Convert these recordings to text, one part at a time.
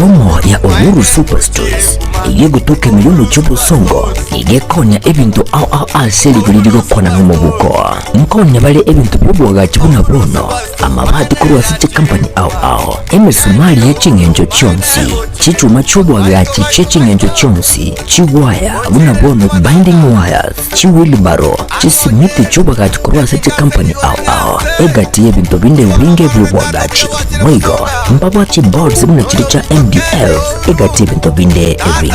Obomo ya Uhuru Superstores eyio egotoka ime y'omochie obosongo nigo ekonya ebinto ao ao ase rigori rigokwana nomobuko. Nkonya bare ebinto bi'oboagachi buna bono, amabati korwa ase chikampani ao ao, emesumari ye ching'encho chionsi, chichuma chi'oboagachi chie ching'encho chionsi, chigwaya buna bono binding wires, chiwheelbarrow, chisimiti chi'oboagachi korwa ase chikampani ao ao, egati y'ebinto binde ebinge bi'oboagachi. Boigo mbabwate chibolts buna chiria chia MDF, egati y'ebinto binde ebinge.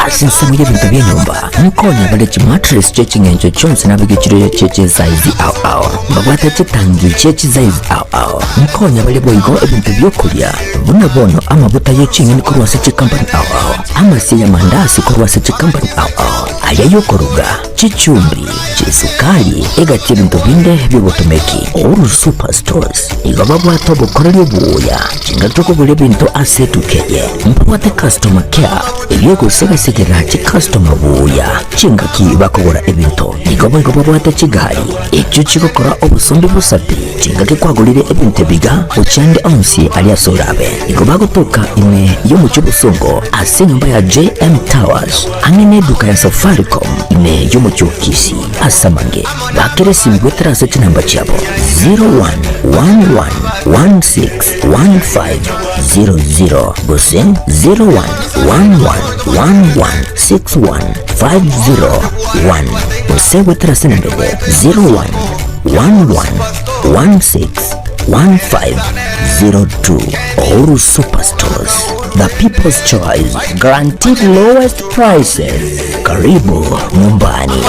Ase ensemo y'ebinto bi'enyomba, nkonya bare chimattress chie ching'encho chionsi nabeke chiria chie chisaizi ao ao. Mbabwate chitangi chie chisaizi ao ao. Nkonya bare boigo ebinto bi'okoria, buna bono amabuta ye ching'eni korwa ase chikampani ao ao, amasie y'amandasi korwa ase chikampani ao ao, aria y'okoruga, chichumbi, chisukari, egati y'ebinto binde bi'obotomeki. Uhuru Superstores nigo babwate obokoreri obuya chingaki okogora ebinto ase etuka eye. Mbabwate customer care eyio egosegasegera chicustomer buya chingaki bakogora ebinto. Nigo boigo babwate chigari echio chigokora obosombi bosa pi chingaki kwagorire ebinto ebiga gochia ande onsi aria ase orabe. Nigo bagotoka ime y'omochie obosongo ase enyomba ya JM Towers ang'e neduka ya Safaricom ime y'omochie o Kisii. Ase amange bakere esimi goetera ase chinamba chiabo 0111161500 gose 0111161501 gose goetera ase enamba eye 0111161502. Uhuru Superstores, the people's choice, guaranteed lowest prices. Karibu nyumbani.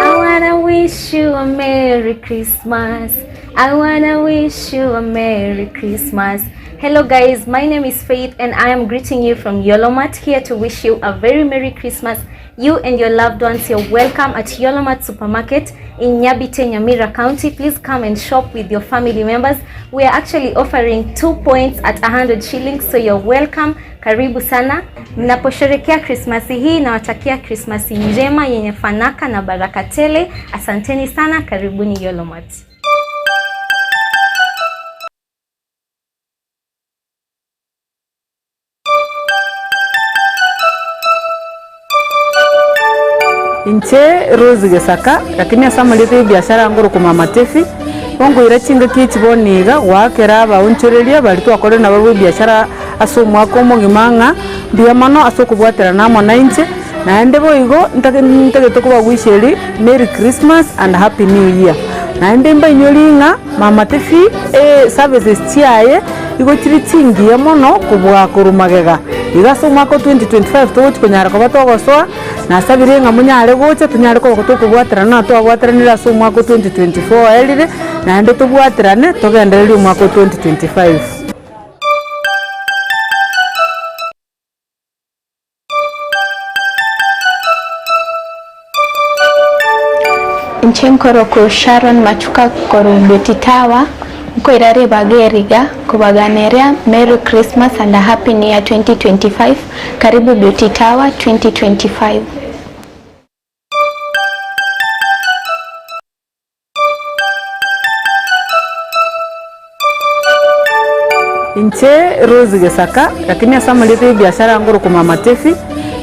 I wanna wish you a Merry Christmas. I wanna wish you a Merry Christmas. Hello guys, my name is Faith and I am greeting you from Yolomat here to wish you a very Merry Christmas. You and your loved ones, you're welcome at Yolomat Supermarket in Nyabite, Nyamira County. Please come and shop with your family members. We are actually offering two points at 100 shillings, so you're welcome. Karibu sana. Mnaposherekea Krismasi hii nawatakia Krismasi njema yenye fanaka na baraka tele. Asanteni sana, karibuni Yolomat. Inche Rose Gesaka, lakini ase amarieta y'ebiashara ngorokwa Mama Tefi, bonkoira chingaki echi bono iga, goakera abaonchoreria baria twakorire nabwo ebiashara ase omwaka omogima ng'a mbuya mono ase okobwaterana amo nainche, naende boigo ntake ntagete kobawisheria Merry Christmas and Happy New Year. Naende mbainyori ng'a Mama Tefi eservices chiaye. Igo chire chingiya mono kobua korwa magega. Igo ase omwaka o 2025 togochia konyara koba togosoa, nasabire ng'a monyare gocha tonyare koba tokobwaterana na twabwateranire ase omwaka o 2024 oerire, naende tobwaterane togendererie omwaka o 2025. Inche nkorokwa Sharon Machuka korwa Beauty Tower, nkoira ribaga eri iga kobaganeria Merry Christmas and a Happy New Year 2025, karibu Beauty Tower 2025. Inche Rose Gesaka, lakini ase amarieta y'ebiashara ngorokwa Mama Tefi,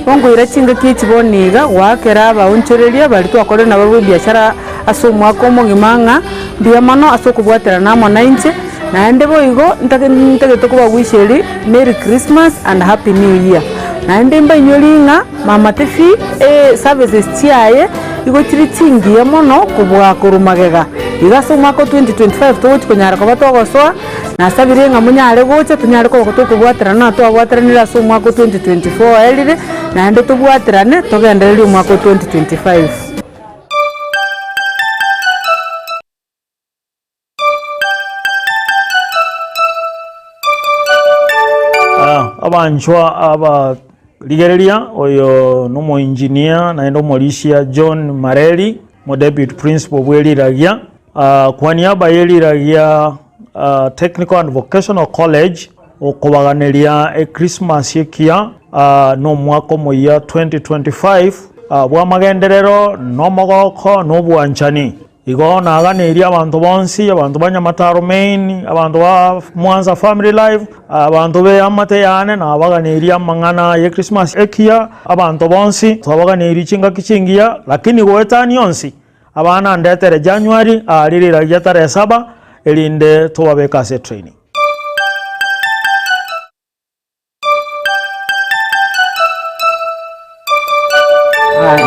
bonkoira chingaki echi bono iga, goakera abaonchoreria baria twakorire nabwo ebiashara ase omwaka omogima ng'a mbuya mono ase okobwaterana amo nainche, naende boigo ntake ntagete kobawisheria Merry Christmas and Happy New Year. Naende mbainyori ng'a Mama Tefi eservices chiaye. Igo chire chingiya mono kobua korwa magega. Igo ase omwaka o 2025 togochi konyara koba togosoa, nasabire ng'a monyare gocha tonyare koba tokobwaterana na twabwateranire ase omwaka o 2024 oerire, naende tobwaterane togendererie omwaka o 2025. Abanchwa aba rigereria oyo nomoengineer naende omorisia John Mareri mo deputy principal bwe riragia kwa niaba ye riragia Technical and Vocational College okobaganeria echristmas ekiya na omwaka omoyia 2025 bw'amagenderero na omogoko na obwanchani. Igo naganeirie abanto bonsi, abanto ba Nyamataro Main, abanto ba Mwanza Family Life, abanto b'eamate yane, nabaganeirie amang'ana ye Christmas ekiya, abanto bonsi twabaganeirie chingaki chingiya, lakini goetania onsi, abana ndetere January aria riria tarehe saba, erinde tobabeke ase etraining.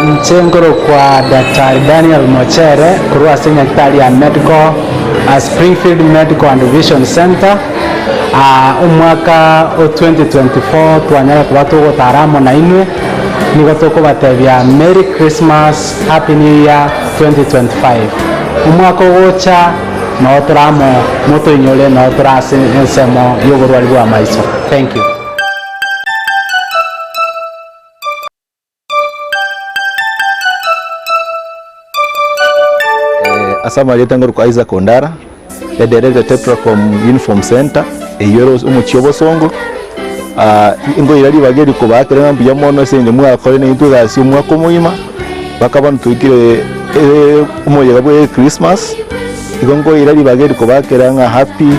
Inche nkorokwa Daktari Daniel Mochere korwa ase nyagetari ya Medical Springfield Medical and Vision Centre. Omwaka o 2024 twanyara koba togotara amo nainwe, nigo tokobatebia Merry Christmas, Happy New Year 2025. Omwaka ogocha noo tore amo motoinyore noo tore ase ensemo y'oborwari bw'amaiso. Thank you. Ase amarieta ngorokwa Isaac Ondara, edereta Tetracom Uniform Centre, eyio ere omochie o Bosongo, ngoira ribaga eri kobaakera ng'a mbuya mono ase eng'encho mwakorire naintwe egasi omwaka omogima, mpaka bono twaikire omoyega bwa echristmas, igo nkoira ribaga eri kobaakera ng'a happy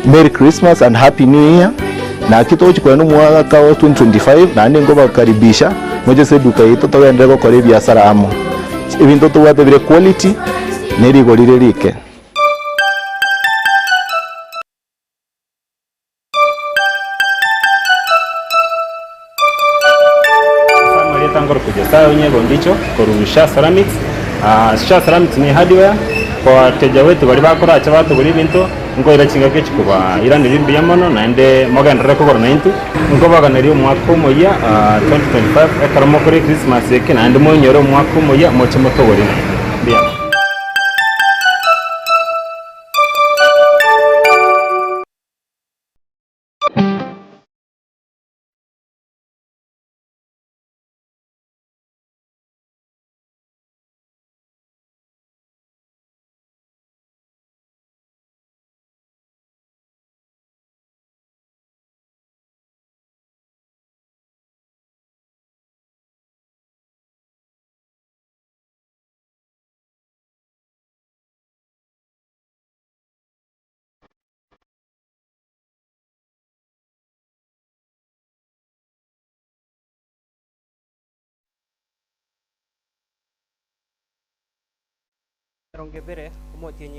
Merry Christmas and Happy New Year, naki togochia korenda omwaka o 2025 naende nkobakaribisha moche ase eduka yaito togenderere gokora ebiasara amo. Ebinto tobwate bire quality ne rigori rire rike. Ase amarieta nkorokwa Josiah Onyiego Ondicho korwa Sha Ceramics. Sha Ceramics ni hardware kwa wateja wetu baria bakoracha batogora ebinto nkoira chingaki echi kobairaneria mbuya mono naende mogenderere kogora naintwe. Nkobaganeria omwaka omoyia 2025 ekero mokore echristmas eke naende moinyore omwaka omoyia moche motogore naende. Mbuya mono.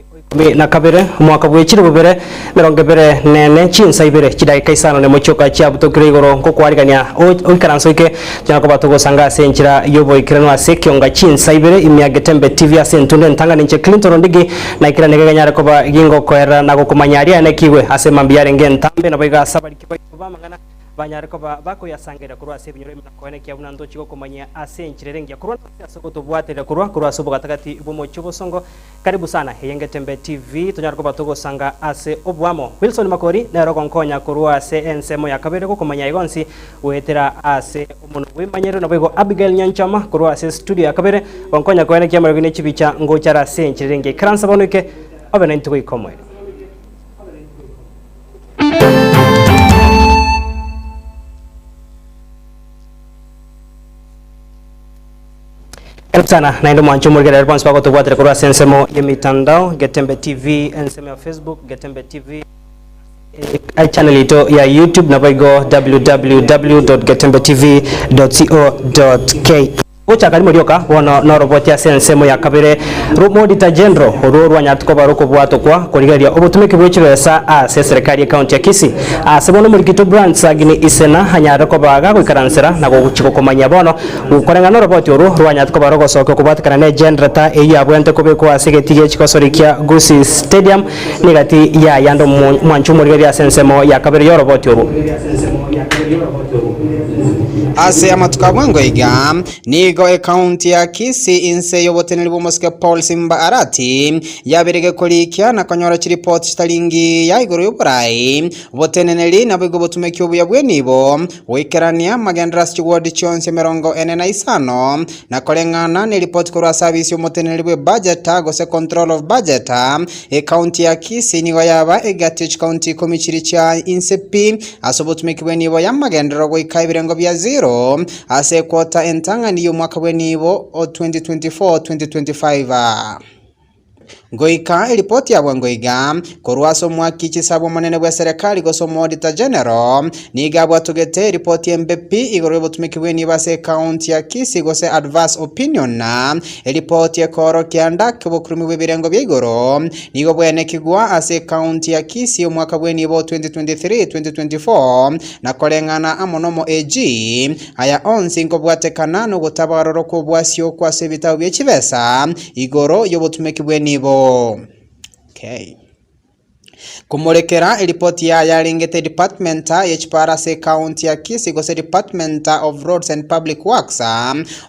12, omwaka bwe chilifu bibere emerongo ebere nene, chinsa ibere chidakika isano nemo chioka chiabutokire igoro nkokwarigania oikaranse oike tonyare koba togosanga ase enchera y'oboikeranu ase ekionga chinsa ibere ime ya Getembe TV ase entundu entang'ani inche Clinton Ondigi naikera nigo egenyare koba gingokoerera na gokomanya aria aenekigwe ase mambia yarenge entambe naboigo ase abariki baito b'amang'ana banyare koba bakoyasangereria korwa ase ebinyoro ime na koenekia buna ntochi gokomanyia ase enchera ere engiya korwa nonsi ase ogotobwaterera korwa korwa ase obogatagati bw'omochie obosongo. Karibu sana eye Ngetembe TV tonyare koba togosanga ase oboamo. Wilson Makori nere ogonkonya korwa ase ensemo ya kabere gokomanyia igo onsi goetera ase omonwa bw'emanyerero naboigo Abigail Nyanchama korwa ase studio ya kabere gonkonya koenekia amariogi ne chibicha ngochare ase enchera ere engiya. Ikaransa bono oike obe naintwe goika omoerio. Karibu sana naende omwanche omorigereria bonsi bagotobwatera korwa ase ensemo y'emitandao Getembe TV ensemo ya Facebook Getembe TV eh, channel yaito ya YouTube naboigo www.getembetv.co.ke. Gochaka rimo rioka bono noroboti ase ensemo ya kabere rw'Omodita General orwo rwanyarete koba rokobwatokwa korigereria obotumeki bwe chibesa ase eserekari y'ecounty ya Kisii. Ase bono omorikito Brian Sagini Isena anyarire koba gagoikaransera na gochia gokomanyia bono gokoreng'ana noroboti orwo rwanyarete koba rogosokia kobwatekana ne generator eyio yabwenerete kobekwa ase egetii gie chigosori kia Gusii Stadium negati y'ayande omwancho omorigereria ase ensemo ya kabere y'oroboti orwo. Ase amatuko a bwango iga, nigo ekaunti ya Kisii inse y'oboteneneri bw'omosike Paul Simba Arati yabeire gekorikia na konyora chiripoti chitari ngiya igoro y'oborai, oboteneneri naboigo obotumeki obuya bw'enibo goikerania amagenderero ase chiwodi chionsi emerongo ene na isano na koreng'ana neripoti korwa ase abisi y'omoteneneri bw'ebudget gose control of budget Ekaunti ya Kisii nigo yaba egati ye chikaunti ikomi chiria chia inse pi ase obotumeki bw'enibo y'amagenderero goika ebirengo bia zero ase ekwota entang'ani y'omwaka bw'enibo o 2024-2025. Goika eripoti ya bwango iga korwa ase omwaki chisabu omonene bw'eserekari gose Omoauditor General nigo abwatogete eripoti embe pi igoro y'obotumeki bw'enibo ase ekaunti ya Kisii gose adverse opinion Eripoti ekoorokia ndake obokurumi bw'ebirengo bia igoro nigo bwenekigwa ase ekaunti ya Kisii omwaka bw'enibo 2023-2024 na koreng'ana amo nomo AG. Aya onsi nkobwatekana nogotabarorwa kw'obwasio okwo ase ebitabu bie chibesa igoro y'obotumeki bw'enibo. Okay. Komorekera eripoti yaye yarengete Department ye chipara ase ekaunti ya Kisii gose Department of Roads and Public Works,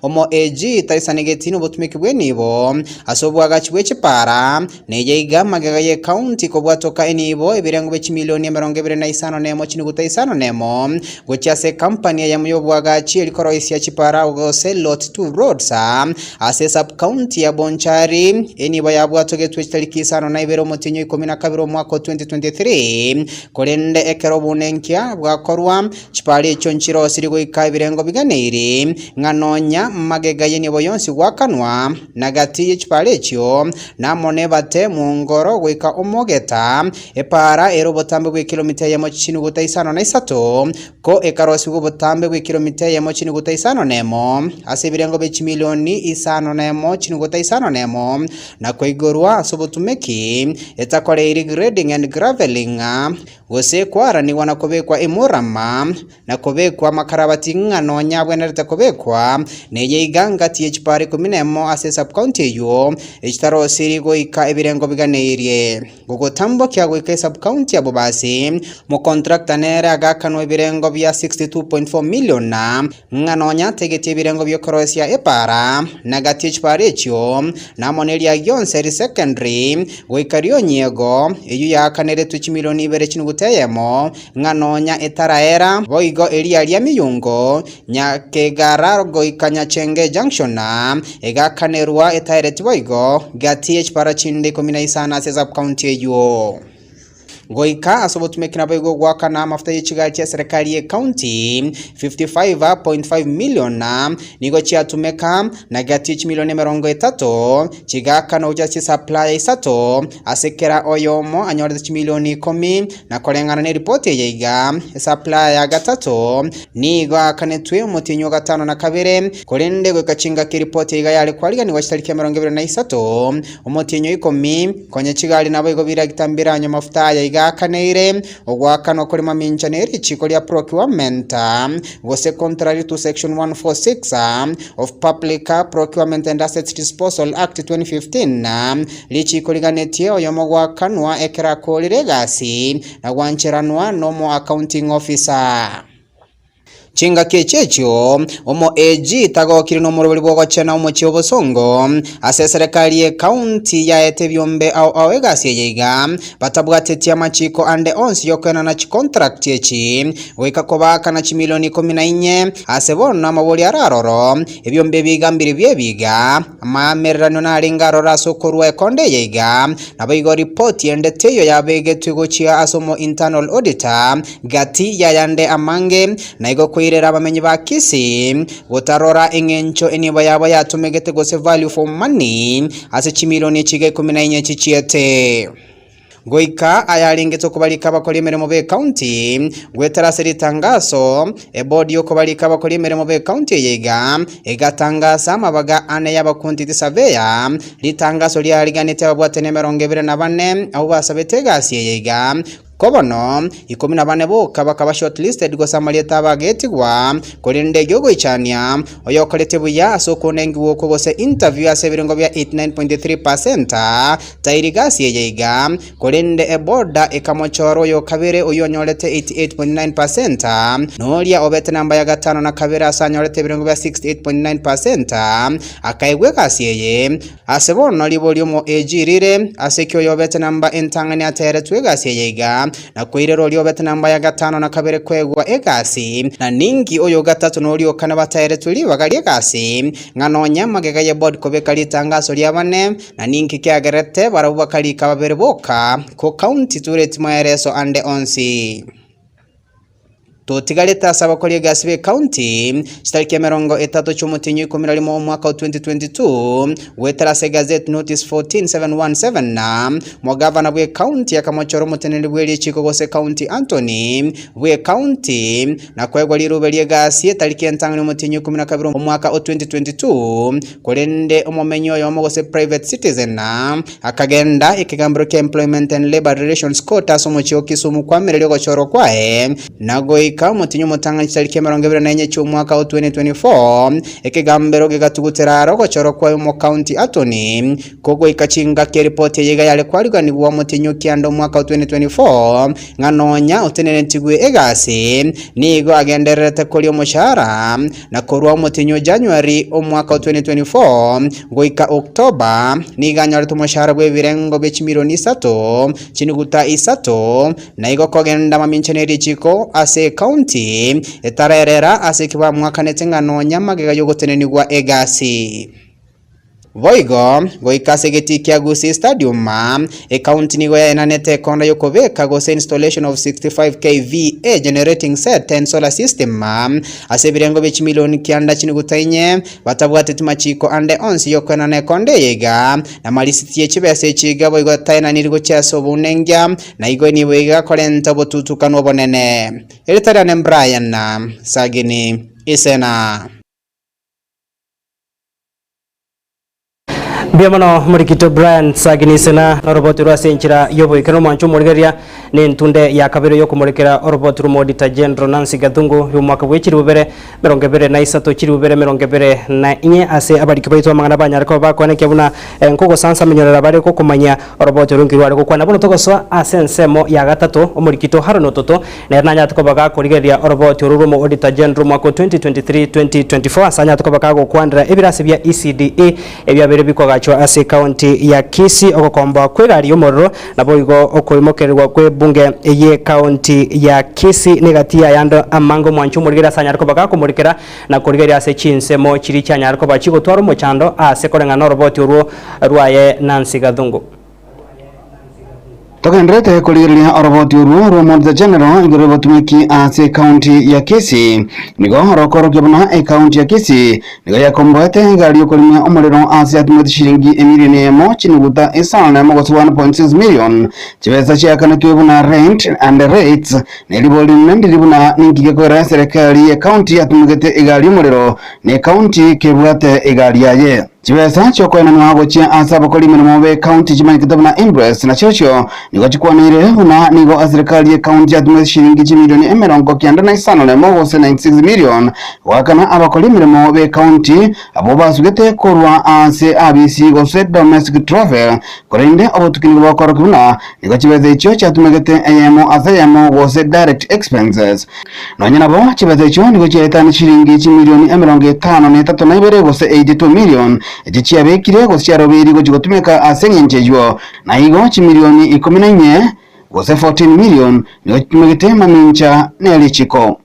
omo AG taisanegeti nobotumeki bw'enibo ase oboagachi bwe chipara, neye iga magega ye ekaunti kobwatoka enibo ebirengo bie chimilioni 25 nemo chinuguta isano nemo gochia ase ekampani eyemo y'oboagachi erikoroisia chipara gose Lot 2 Roads Ase esub-county ya Bonchari, enibo yabwatogetwe chitariki isano na ibere omotienyi o ikomi na kabere omwaka o 2023, korende ekero obonenkia bwakorwa, chipara echio nchirosiri goika ebirengo biganeiri, ng'a nonya magega y'enibo yonsi gwakanwa, na gati ye chipara echio, na amo nebate mwongoro goika omogeta, epara ere obotambe bw'ekilomita eyemo chinuguta isano na isato, Ko ekarosigwa obotambe bw'ekilomita eyemo chinuguta isano nemo, ase ebirengo bie chimilioni isano nemo chinuguta isano nemo, na koigorwa ase obotumeki, etakoreiri grading and gravelling, gose kwaranigwa na kobekwa emurama, na kobekwa amakarabati ng'a nonya abwenerete kobekwa, neye iga ngati ye chipara ikomi nemo ase esub-county eyio, echitarosiri goika ebirengo biganeirie. Gogotambokia goika esub-county ya Bobasi, mocontractor nere agakanwa ebirengo bia 62.4 million ng'a nonya ategetie ebirengo bi'okoroisia epaara, na gati ye chipaara echio, na amo neria Gionseri Secondary, goika Rionyiego, eyio yaakaneretwe chimilioni ibere chinuguta eyemo, ng'a nonya etaraera, boigo eria ria Miyungo, Nyakegara goika Nyachenge Junction, egakanerwa etaereti boigo, gati ye chipara chinde ikomi na isano ase esub-county eyio. Goika ase obotumeki naboigo goakana amafuta ye chigari chia eserekari ye county 55.5 million nigo chiatumeka na gati ye chimilioni emerongo etato chigaakana gochia chisupplier isato ase kera oyomo anyorete chimilioni ikomi na koreng'ana neripoti eye iga esupplier ya gatato Nigo aakanetwe omotienyi o gatano na kabere, korende goika chingaki eripoti iga yare kwariganigwa chitariki 23, omotienyi o ikomi, konya chigari naboigo biragita mbiranywe amafuta aya iga aakaneire, ogoakanwa kore mamincha ne richiko ria Procurement, gose contrary to section 146 of Public Procurement and Assets Disposal Act 2015, richiko riganetie oyomo goakanwa ekero akorire egasi na gwancheranwa nomo accounting officer. Chingaki echi echio, omo AG tagokire nomoroberi bw'ogochena omochie obosongo ase eserekari ye county yaete ebiombe ao ao egasi eye iga batabwatetie amachiko ande onsi yokoenana chicontract echi goika kobaakana chimilioni ikomi na inye ase bono amabori araroro ebiombe ebi iga mbiri biebiga Amaamereranio narenge aroro ase okorua ekonda eye iga, naboigo ripoti ende teiyo yabegetwe gochia ase omo internal auditor gati y'ayande amange, na igo koirera abamenyi ba Kisii gotarora eng'encho enibo yabo yatomegete gose value for money ase chimilioni chiga ikomi na inye chichiete. Goika ayarengete okobarika abakori emeremo b'ecounty goetera ase ritangaso, ebodi y'okobarika abakori emeremo b'ecounty eye iga egatangasa amabaga ane y'abakuntiti surveyor, ritangaso riariganete ababwatani 24 abwo basabete egasi eye iga Ko bono, 14 boka bakaba shortlisted gose amarieta abo agetigwa, korende erio ogoichania, oyokorete buya ase okonengiwa okwo gose interview ase ebirengo bia 89.3% tairi gasi eye iga, korende eboda ekamochora oyokabere oyio onyorete 88.9% noria obete namba ya gatano na kabere ase anyorete ebirengo bia 68.9% akaegwa egasi eye. Ase bono riborio omoeji rire, ase ki oyobete namba entang'ani ateeretwe egasi eye iga, na koirera oria obete namba ya gatano na kabere koegwa egasi, na ninki oyo gatato na oria o kane bataeretwe ribaga ri'egasi, ng'a nonya magega ye board kobeka ritangaso ria bane, na ninki kiagerete barabwo bakarika babere boka, ko county tureti maereso ande onsi. Totigarete ase abakori egasi b'ecounty chitariki 30 chi'omotienyi o 11 omwaka o 2022, goetera ase Gazette Notice 14717 na Omogavana bw'ecounty akamochora omoteneneri bw'erichiko gose County Attorney bw'ecounty na koegwa rirube ri'egasi etariki entang'ani omotienyi o 12 omwaka o 2022, korende omomenyi oyomo gose private citizen na Akagenda ekegambero kia Employment and Labour Relations Court ase omochie o Kisumu kwamireria ogochorwa kwaye, na goika omotienyi omotang'ani chitariki 24 chi'omwaka o 2024, ekegambero gegatugutera aro ogochorwa kwaye omocounty attorney, kogoika chingaki eripoti eye iga yare kwariganigwa omotienyi o kianda omwaka o 2024, ng'a nonya otenenetigwe egasi, nigo agendererete koria omoshahara, Na korwa omotienyi o January omwaka o 2024 goika October, nigo anyorete omoshahara bw'ebirengo bie chimilioni isato, chinuguta isato, na igo kogenda mamincha ne richiko ase ecounty etarerera ase eki bamwakanete ng'a nonya magega y'ogotenenigwa egasi. Boigo, goika ase egetii kia Gusii Stadium, ecounty nigo yaenanete ekonda y'okobeka gose installation of 65 kVA generating set and solar system ase ebirengo bie chimilioni kianda chinuguta inye, batabwateti machiko ande onsi y'okoenana ekonda eye iga, na marisiti ye chibesa echi iga boigo taenaniri gochia ase obounengia, na igo nibo iga korenta obotutukanu obonene. Erieta riane Brian Sagini Isena. Mbuya mono Morikito Brian Saginisena noroboti rwa ase enchera y'oboikeranu omwancho omorigereria na entunde ya kabere y'okomorekera oroboti rw'Omoodita General Nancy Gathungu y'omwaka bwe chilifu bibere 23 chilifu bibere 24 ase abariki baito amang'ana banyare koba bakoenekia buna nkogosansaminyorera bare gokomanya oroboti orwo nki rware gokwana. Bono togosoa ase ensemo ya gatato Omorikito Haron Ototo Nere nanyarete koba gakorigereria oroboti orwo rw'Omoauditor General omwaka o 2023-2024 ase anyarete koba kagokwanera ebirasi bia ECDE ebiabeire bikoagachwa ase ekaunti ya Kisii, ogokomboa kw'egari y'omorero naboigo okoimokererigwa kw'ebunge y'ekaunti ya Kisii negati y'ayande amange omwanchi omorigereria ase anyare koba gakomorikera na korigereria ase chinsemo chiria chianyare koba chigotwara omochando ase koreng'ana noroboti orwo rwaye Nancy Gathungu. Togendererete korigereria oroboti orwo rw'Omoauditor General igoro y'obotumeki ase ecounty ya Kisii. Nigo rokorokia buna ecounty ya Kisii nigo yakomboete egari y'okorimia omorero ase yatumegete shilingi emilioni eyemo chinuguta isano nemo gose 1.6 million chibesa chiakanetwe buna rent and rates na eribori rinene ndiri buna ninki gekoira eserekari y'ecounty yatumegete egari y'omorero na ecounty kebwate egari yaye. Chibesa chi'okoenanwa gochia ase abakori emeremo b'ecounty chimanyekete buna imprest nachirochio nigo chikwaneire buna nigo eserekari y'ecounty yatumete chiringi chimilioni 91 gose 96 million goakana abakori emeremo b'ecounty abwo basugete korwa ase abisi gose domestic travel korende obotuki nigo bokorokia buna nigo chibesa echio chiatumegete eyemo ase eyemo gose direct expenses. Nonya nabo, chibesa echio nigo chiaetanie chiringi chimilioni 53 gose 82 million, echio chiabekire gose chiarobeiri gochia gotumeka ase engencho eyio, na igo chimilioni 14 gose 14 million nigo chitumegete mamincha ne richiko.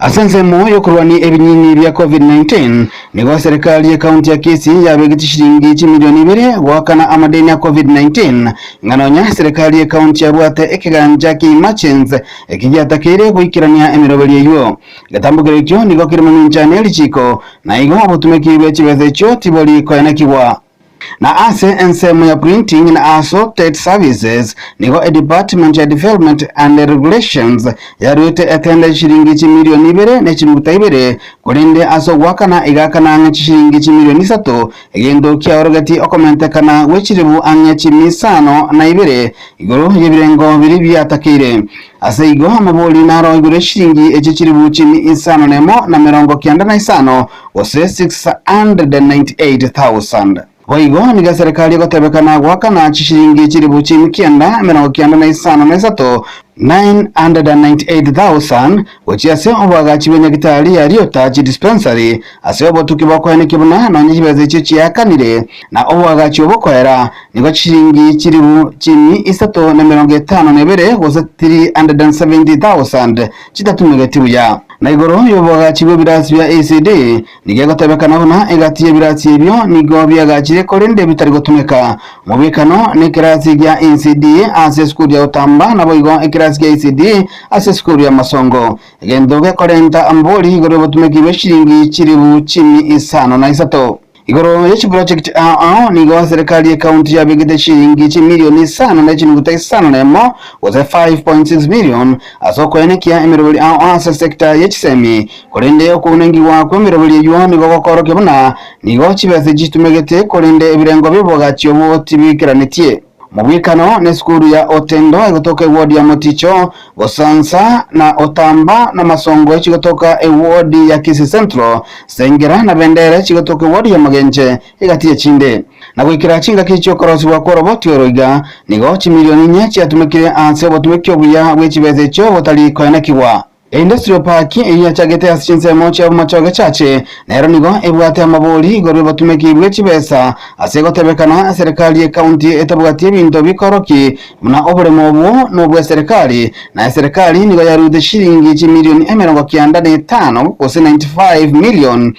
Ase ensemo y'okorwania ebinyinyi bia Covid-19, nigo serikali y'ecounty ya Kisii yabegete chiringi chimilioni ibere goakana amadeni a Covid-19, ng'a nonya serikali y'ecounty yabwate ekegancha ki'emergency Eki giatakeire goikerania emeroberio eyio. Egetambokero ekio nigo kere mamincha ne richiiko, na igo obotumeki bwe chibesa echio tibori koenekigwa. Na ase ensemo ya Printing na Assorted Services, nigo edepartment ya Development and Regulations yaruete etenda chishilingi chimilioni ibere ne chinuguta ibere, korende ase ogoakana egaakana ang'e chishilingi chimilioni isato, egento kiaorogetie okomentekana gwe chilifu ang'e chimi isano na ibere igoro y'ebirengo biria biatakeire. Ase igo amabori naro igoro y'echishilingi echi chilifu chimi isano nemo na merongo kianda na isano, gose 698,000. Boigo nigo eserekari egotebekana goakana chishilingi chilifu chimi kianda emerongo kianda na isano na isato, 998,000, gochia ase oboagachi bwe nyagitari ya Riotouch Dispensary ase obotuki bokoenekia buna nonye chibesa echio chiakanire na oboagachi obo koera nigo chishilingi chilifu chimi isato na emerongo etano na ebere gose 370,000 chitatumegeti buya. Na igoro y'oboagachi bw'ebirasi bia ECD, nigo egotebekana buna egati y'ebirasi ebio nigo biagachire korende bitari gotumeka. Omobwekano nekerasi gia ECD ase esukuru ya Utamba naboigo ekerasi gia ECD ase esukuru ya Masongo. Egento gekorenta amabori igoro y'obotumeki bwe chiringi chiribu chimi isano na isato. Igoro ye chiproject ao ao nigo serikali ye county yabegete chiringi chimilioni isano ne chinuguta isano na emo gose 5.6 million ase okoenekia emeroberi ao ao ase sector ye chisemi korende okounengigwa kw'emeroberi eywo nigo gokorokia buna nigo chibesa echi chitumegete korende ebirengo bi'obogachi obwo tibikeranetie. Mobwekano nesukuru ya Otendo egotoka eward ya Moticho, Gosansa na Otamba na Masongo echigotoka eward ya Kisii Central, Sengera na Bendera echigotoka eward ya Magenche egati y'echinde. Na goikera chingaki chi'okorosigwa kw'oroboti oro iga, nigo chimilioni inye chiatumekire ase obotumeki obuya bwe chibesa echio botari koenekigwa. Industrial Park eyio yachagete ase chinsemo chia Bomachoge Church nero nigo ebwate amabori igoro y'obotumeki bwe chibesa ase egotebekana eserekari ye county etabwati ebinto bikoroki buna oboremo obwo nobweserekari na eserekari nigo yarute shilingi chimilioni emerongo kianda na etano gose 95 million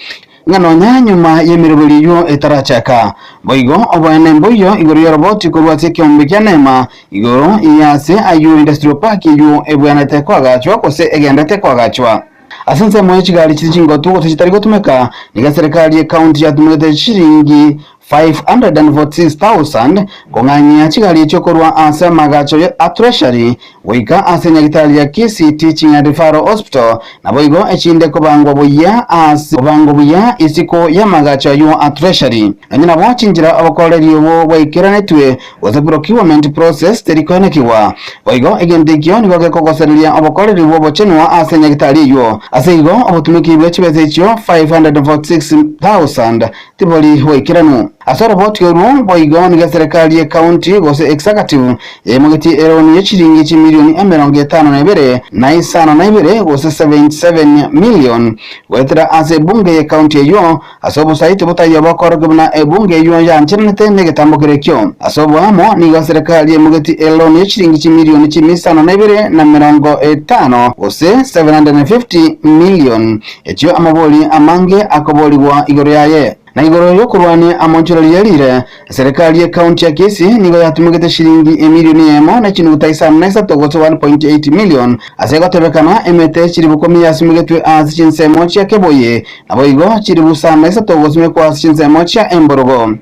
Ng'a nonya nyuma y'emeroberi eyio etarachaka. Boigo oboene mboiyo igoro y'oroboti korwa ase ekeombe kia Neema, igoro y'aase ayio Industrial Park eyio ebwenerete koagachwa gose egenderete koagachwa. Ase ensemo ye chigari chire chingotu gose chitari gotumeka, nigo eserekari y'ecounty yatumegete chiringi 546,000 kong'anyia chigari echio korwa ase amagacho a Treasury goika ase enyagitari ya Kisii Teaching and Referral Hospital, naboigo echinde kobangwa buya ase kobangwa buya isiko y'amagacho ayio a Treasury. Nonya nabo chinchera obokoreri obo bwaikeranetwe gose procurement process teri koenekigwa. Boigo egento ekio nigo gekogosereria obokoreri bw'obochenwa ase enyagitari eyio. Ase igo obotumeki bwe chibesa echio 546,000 tibori boikeranu. Ase oroboti orwo boigo nigo eserekari y'ecounty gose executive yaimogetie eloan ye chiringi chimilioni emerongo etano na ibere na isano na ibere gose 77 million goetera ase ebunge y'ecounty eyio ase obosaiti botaiyo bokorokia buna ebunge eyio yancheranete negetambokero ekio. Ase oboamo nigo eserekari yaimogetie eloan ye chiringi chimilioni chimi isano na ibere na merongo etano gose 750 million Echio amabori amange akoborigwa igoro yaye. Na igoro y'okorwania amonchoreri riire, eserekari y'ecounty ya Kisii nigo yatumegete shilingi emilioni eyemo ne chinuguta isano na isato gose 1.8 million ase egotebekana emete chilifu ikomi yasimegetwe ase chinsemo chia Keboye naboigo chilifu isano na isato gosimekwa ase chinsemo chia Emborogo.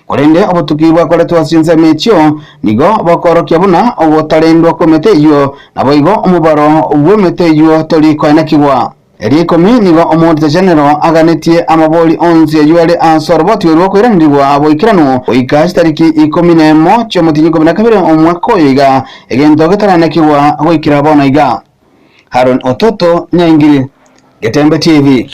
Korende obotuki bwakoretwe ase chinsemo echio nigo bokoorokia buna ogotarendwa kw'emete eyio, naboigo omobaro bw'emete eyio tori koenekigwa. Eria ikomi nigo Omoodita General aganetie amabori onsi ayio are ase oroboti orwo koiranerigwa boikeranu goika chitariki ikomi nemo chi'omotienyi ikomi na kabere omwaka oyo iga, egento getaranekigwa goikera bono iga. Haron Ototo, Nyaingiri, Getembe TV.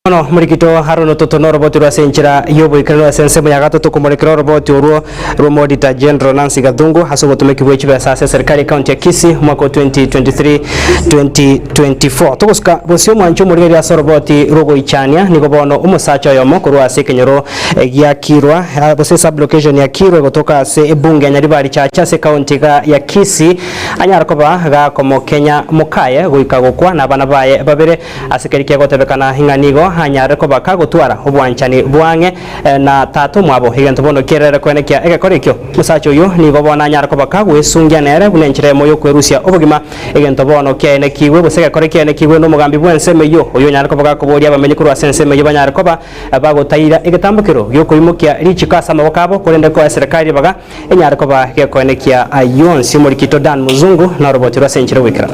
Bono morikito Haroni ototo noroboti rw'ase enchera y'oboikeranu ase ensemo ya gatato komorekera oroboti orwo rw'Omoodita General Nancy Gathungu ase obotomeki bwe chibesa ase eserikari y'ecounty ya Kisii omwaka o 2023 2024. Togosuka bosio omwancho omorigereria ase oroboti rw'ogoichania nigo bono omosacha oyomo korwa ase ekenyoro gia Kirwa gose esub-location ya Kirwa egotoka ase ebunge ya Nyaribari Chache ase ecounty iga ya Kisii anyare koba gakomokenya mokaye goika gokwa na abana baye babere Ase keria kegotebekana ng'a nigo anyare koba kagotwara obwanchani bw'ang'e na tata omwabo. Egento bono kerere koenekia egekora ekio, omosacha oyio nigo bono anyare koba kagwesungia nere buna enchera eyemo y'okwerusia obogima. Egento bono kiaenekigwe, gose egekora kiaenekigwe nomogambi bw'ensemo eyio, oyio onyare koba gakoboria abamenyi korwa ase ensemo eyio banyare koba bagotaira egetambokero gi'okoimokia richiko ase amaboko abo, korende koa eserekari ribaga enyare koba gekoenekia ayio onsi. Omorikito Dan Muzungu noroboti rw'ase enchera goikerana.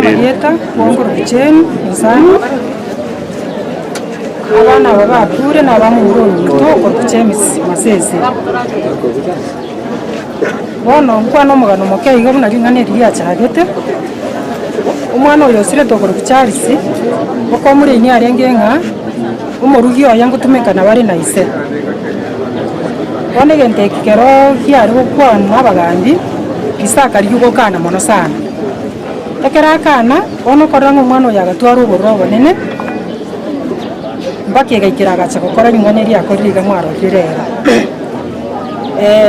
Amarieta, Wongoro Jane, Onsano, Abana aba bakure nabamomura ominto okorokwa James Masese. Bono nkwane omogano moke iga buna ring'ana eri riachagete, omwana oyo osirete okorokwa Charles, okomoreini arenge ng'a omorugi oye ngotumeka nabo are na ise. Bono egento eke kero kiare gokwanwa na abagambi, ise akarigia gokana mono sana. Ekero akana, bono okorora ng'a omwana oyo agatwara obororo obonene, mpaka egaikera agacha gokora ring'ana eria akorire iga mwarorire rero.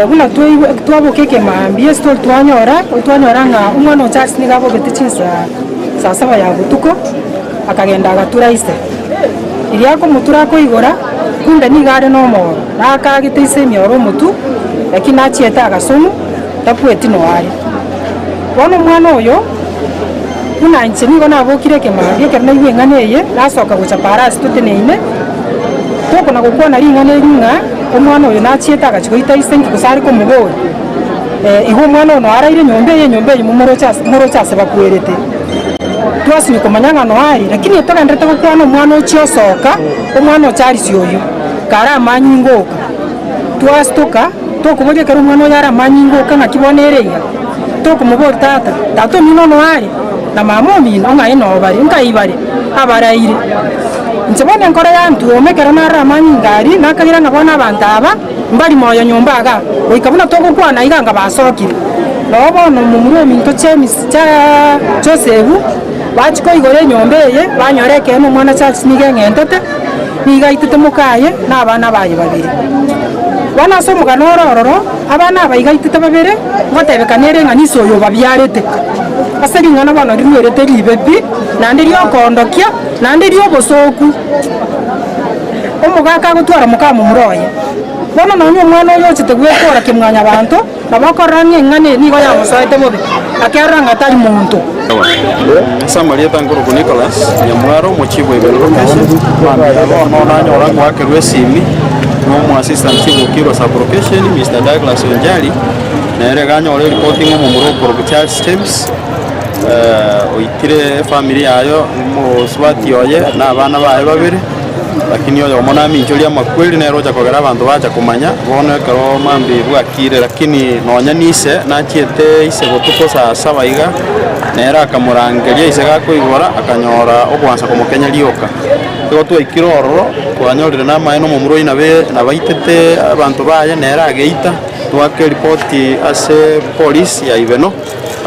Buna twaigwe twaboka ekemaambia esitori twanyora, twanyora ng'a omwana o Charles nigo abogete chinsa saa saba ya botuko, akagenda agatura ise. Riria akomotura akoigora, kumbe nigo are na omoro, nakagete ise emioro omotwe, lakini nachiete agasonwa, takweti noyo are. Bono omwana oyo, buna inche nigo nabokire ekemaambia ekero naigwa eng'ana eye, nasoka gocha paara ase toteneine, tokona gokwana ring'ana eri ng'a omwana oyo nachiete agachia goita ise nki gose are komoboria, igo omwana oyo noyo araire enyomba eye, enyomba eye momoroche ase moroche ase bakwerete. Twasinywa komanya ng'a noyo are, lakini togenderete gokwana omwana ochia osoka, omwana o Charles oyio, kare amanyinga oka. Twastoka, tokoboria ekero omwana oyo are amanyinga oka ng'aki bono ere iga. Tokomoboria tata, tata omino noyo are, na mama omino ng'ai noo bare, nkai bare, abaraire. Inche bono enkoro yantwoma ekero narora amanyinga aria, nakagira ng'a bono abanto aba, mbari moyo nyomba igaa, goika buna togokwana iga anga basokire. Noo bono omomura ominto James cha Joseph, bachia koigora enyomba eye, banyora ekeene omwana Charles nigo eng'entete, nigo aitete mokaye na abana baye babere. Bono ase omogano ore ororo, abana aba iga aitete babere, ngotebekana ere ng'a niso oyo obabiarete. Ase ring'ana bono riruerete ribe pi, naende riokoondokia, naende ri'obosooku. Omogaka agotwara moka momura oye. Bono nonya omwana oyo ochete gwekora kemwanyabanto, nabo okorora ng'a eng'ana eye nigo yamosoete bobe, akerora ng'a tari monto. Ase amarieta nkorokwa Nicholas Nyamwaro, omochief wa Ibero Location, mambia bono nanyora ngoakerwa esimi na omo assistant chief o Kirwa sub location Mister Douglas Onjari, nere iga anyore eripoti ng'a omomura okorokwa Charles James oitire efamiri yaye, omosubati oye na abana baye babere. Lakini oyomo naminchorie amakweri, nere ocha kogera abanto bacha komanya bono ekero mambia bwakire. Lakini nonya nise nachiete ise botuko saa saba iga, nere akamorangeria ise gakoigora, akanyora ogwansa komokenya rioka. Igo twaikire ororo, twanyorire namaene omomura oyio nabe nabaitete abanto baye, nere ageita, twaka eripoti ase polisi ya Ibeno,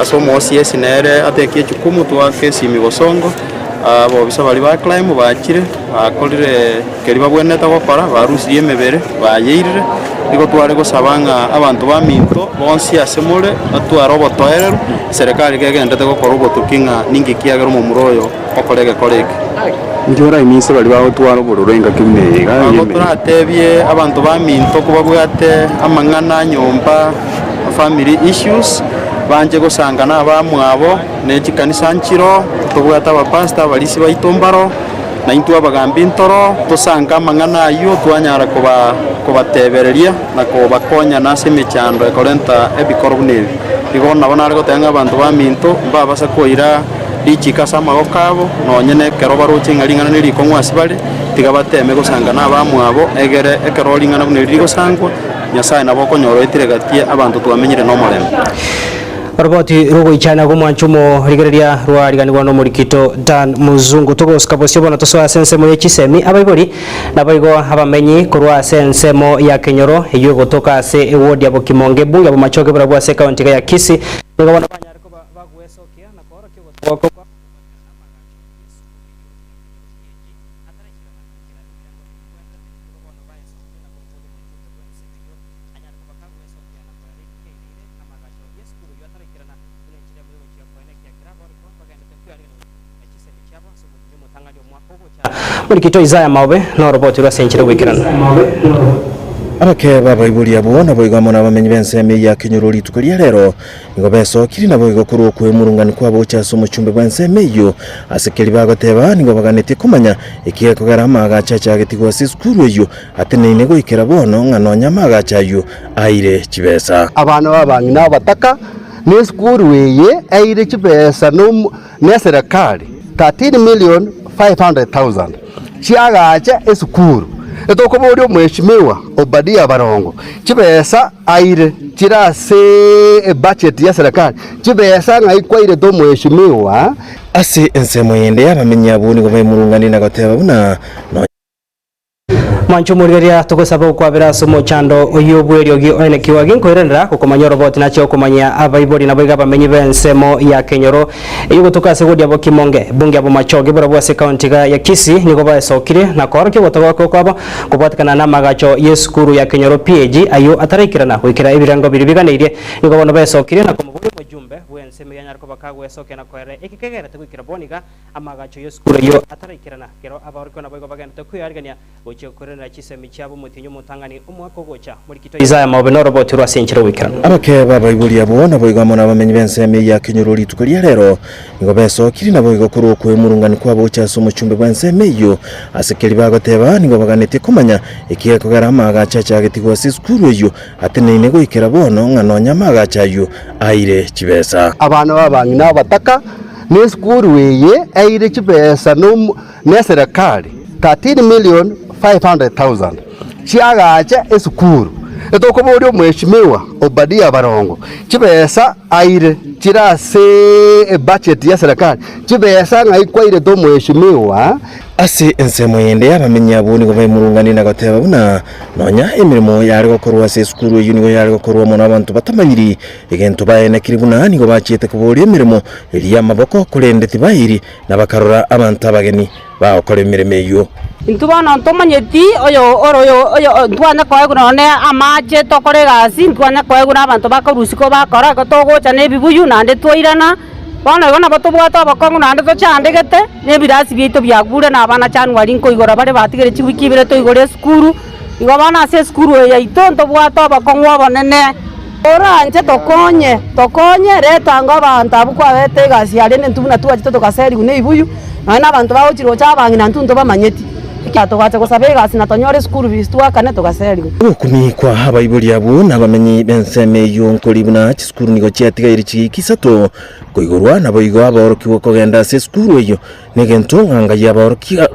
ase omo OCS nere atekie echukumu, twaka esimi bosongo. Abobisa baria ba Efraimu bachire, bakorire keria babwenerete gokora, barusirie emebere, bayeirire. Nigo tware gosaba ng'a abanto baminto bonsi ase more batware obotoereru, eserekari kegenderete gokora obotuki ng'a ninki kiagera omomura oyo okora egekora eke. Inki oraimisie baria bagotwara obororo engaki buna eye iga Nigo y'emeyega? toratebie abanto baminto kobabwate amang'ana a nyomba, family issues, banche gosanga nabamwabo. Ne chikanisa nchiro, tobwate abapastor, abarisia baito mbaro, na intwe abagambi ntoro, tosange amang'ana ayio twanyara koba kobatebereria na kobakonyana ase emechando ekorenta ebikoro buna ebi. Igo nabo nare goteba ng'a abanto baminto mbabasa koira richiko ase amagoko abo, nonye nekero baroche ng'a ring'ana nerikong'u ase bare, tiga bateme gosanga na abamwabo, egere ekero ring'ana buna eri rigosangwa, Nyasae nabo okonyora oetire gati abanto twamenyire nomorembe. Oroboti rw'ogoichana gw'omwancho omorigereria rwariganigwa n'omorikito Dan Muzungu. Togosuka bosio bono tosoe ase ensemo ye chisemi abaibori naboigo abamenyi korwa ase ensemo ya Kenyoro eyio egotoka ase eward ya Bokimonge ebunge ya Bomachoge barabwo ase ekaunti iga ya Kisii nigo bono banyare koba bagwesokia na koorokia ogotogoka kwa Morikito Isaya Maobe noroboti rw'ase enchera goikerana. Abake b'abaibori abwo naboigo amo nabamenyi b'ensemo eyio ya Kenyoro rituko ria rero nigo besokire naboigo korwa okwemurungania kwabo gocha ase omochumbe bw'ensemo eyio. Ase keria bagoteba nigo baganetie komanya eki gekogera amaagacho achagetigwe ase esukuru eyio ateneine goikera bono ng'a nonya amaagacho ayio aire chibesa. Abana b'abang'ina abataka, na esukuru eye eire chibesa neserekari 13,500,000 chiagache esukuru. Etokoboria omweshimiwa Obadia Barongo chibesa aire chire ase ebudget ya serikali chibesa ng'ai kwairete omweshimiwa. Ase ensemo yende abamenyi abwo nigo baimurunganie na goteba buna nonya. Mwanche omorigereria, togosaba okwabera ase omochando oyio bw'eriogi oenekiwa ginkoiranera gokomanya oroboti nache okomanyia abaibori naboigo abamenyi b'ensemo ya Kenyoro eyio gotoka ase wodi ya Bokimonge, bunge ya Bomachoge borabwo ase ekaunti iga ya Kisii nigo baesokire na koorokia ogotogoka kwabo kobwatekana namagacho y'esukuru ya Kenyoro PAG ayio ataraikerana goikera ebirengo biria biganeirie nigo bono baesokirie na komoboria omojumbe bw'ensemo eyio anyare koba kagwesokia na koerera eki kegerete goikera bono iga Amaagacho y'esukuru eyio ataraikerana, kero abaorokigwa naboigo bagenderete kwearigania gochia koiranera chisemi chiabo omotienyi omotang'ani omwaka ogocha. Morikito Isaya maobe noroboti rw'ase enchera ogoikerana. Abake b'abaibori abwo naboigo amo nabamenyi b'ensemo eyio ya Kenyoro rituko ria rero nigo besokirie naboigo korwa okwemurungania kwabo gochia ase omochumbe bw'ensemo eyio. Ase keria bagoteba nigo baganetie komanya eki gekogera amaagacho achagetigwe ase esukuru eyio ateneine goikera bono ng'a nonya amaagacho ayio aire chibesa. Abana b'abang'ina abataka Nesukuru eye eire chibesa neserekari 13,500,000 chiagache esukuru. Etokoboria omweshimiwa Obadia Barongo chibesa aire chire ase ebudget ya serikali chibesa ng'ai kwairete omweshimiwa. Ase ensemo yende abamenyi abwo nigo baimurunganie na goteba buna nonya emeremo yare gokorwa ase esukuru eyio nigo yare gokorwa mono abanto batamanyiri Egento baenekire buna nigo bachiete koboria emeremo eria y'amaboko, korende tibaeiri, na bakarora abanto abageni bagokora emeremo eyio. Intwe bono ntomanyeti oyo ore oyo oyo ntwanya koegwa nonya na amache tokore egasi, ntwanya koegwa na abanto bakorwa isiko bakora, igo togocha na ebibuyu naende twairana, bono igo nabo tobwate obokong'u naende tochandegete, na ebirasi biaito biagure na abana January nkoigora bare batigire chiwiki ibere toigore esukuru, igo bono ase esukuru eye yaito ntobwate obokong'u obonene. Oranche tokonye, tokonye, reta ango abanto abwo kwabete egasi aria nintwe buna twachete togaserigwa na ebibuyu, nonya na abanto bagochia roche abang'ina intwe ntobamanyeti, ekiagera togacha gosaba egasi na tonyore eschool fees twakane togaserigwa. Ogokumi kwa abaibori abwo na abamenyi b'ensemo eyio nkori buna chisukuru nigo chiatigaire chiiki isato koigorwa, naboigo abaorokigwa kogenda ase esukuru eyio negento ng'a ngai abaorokia.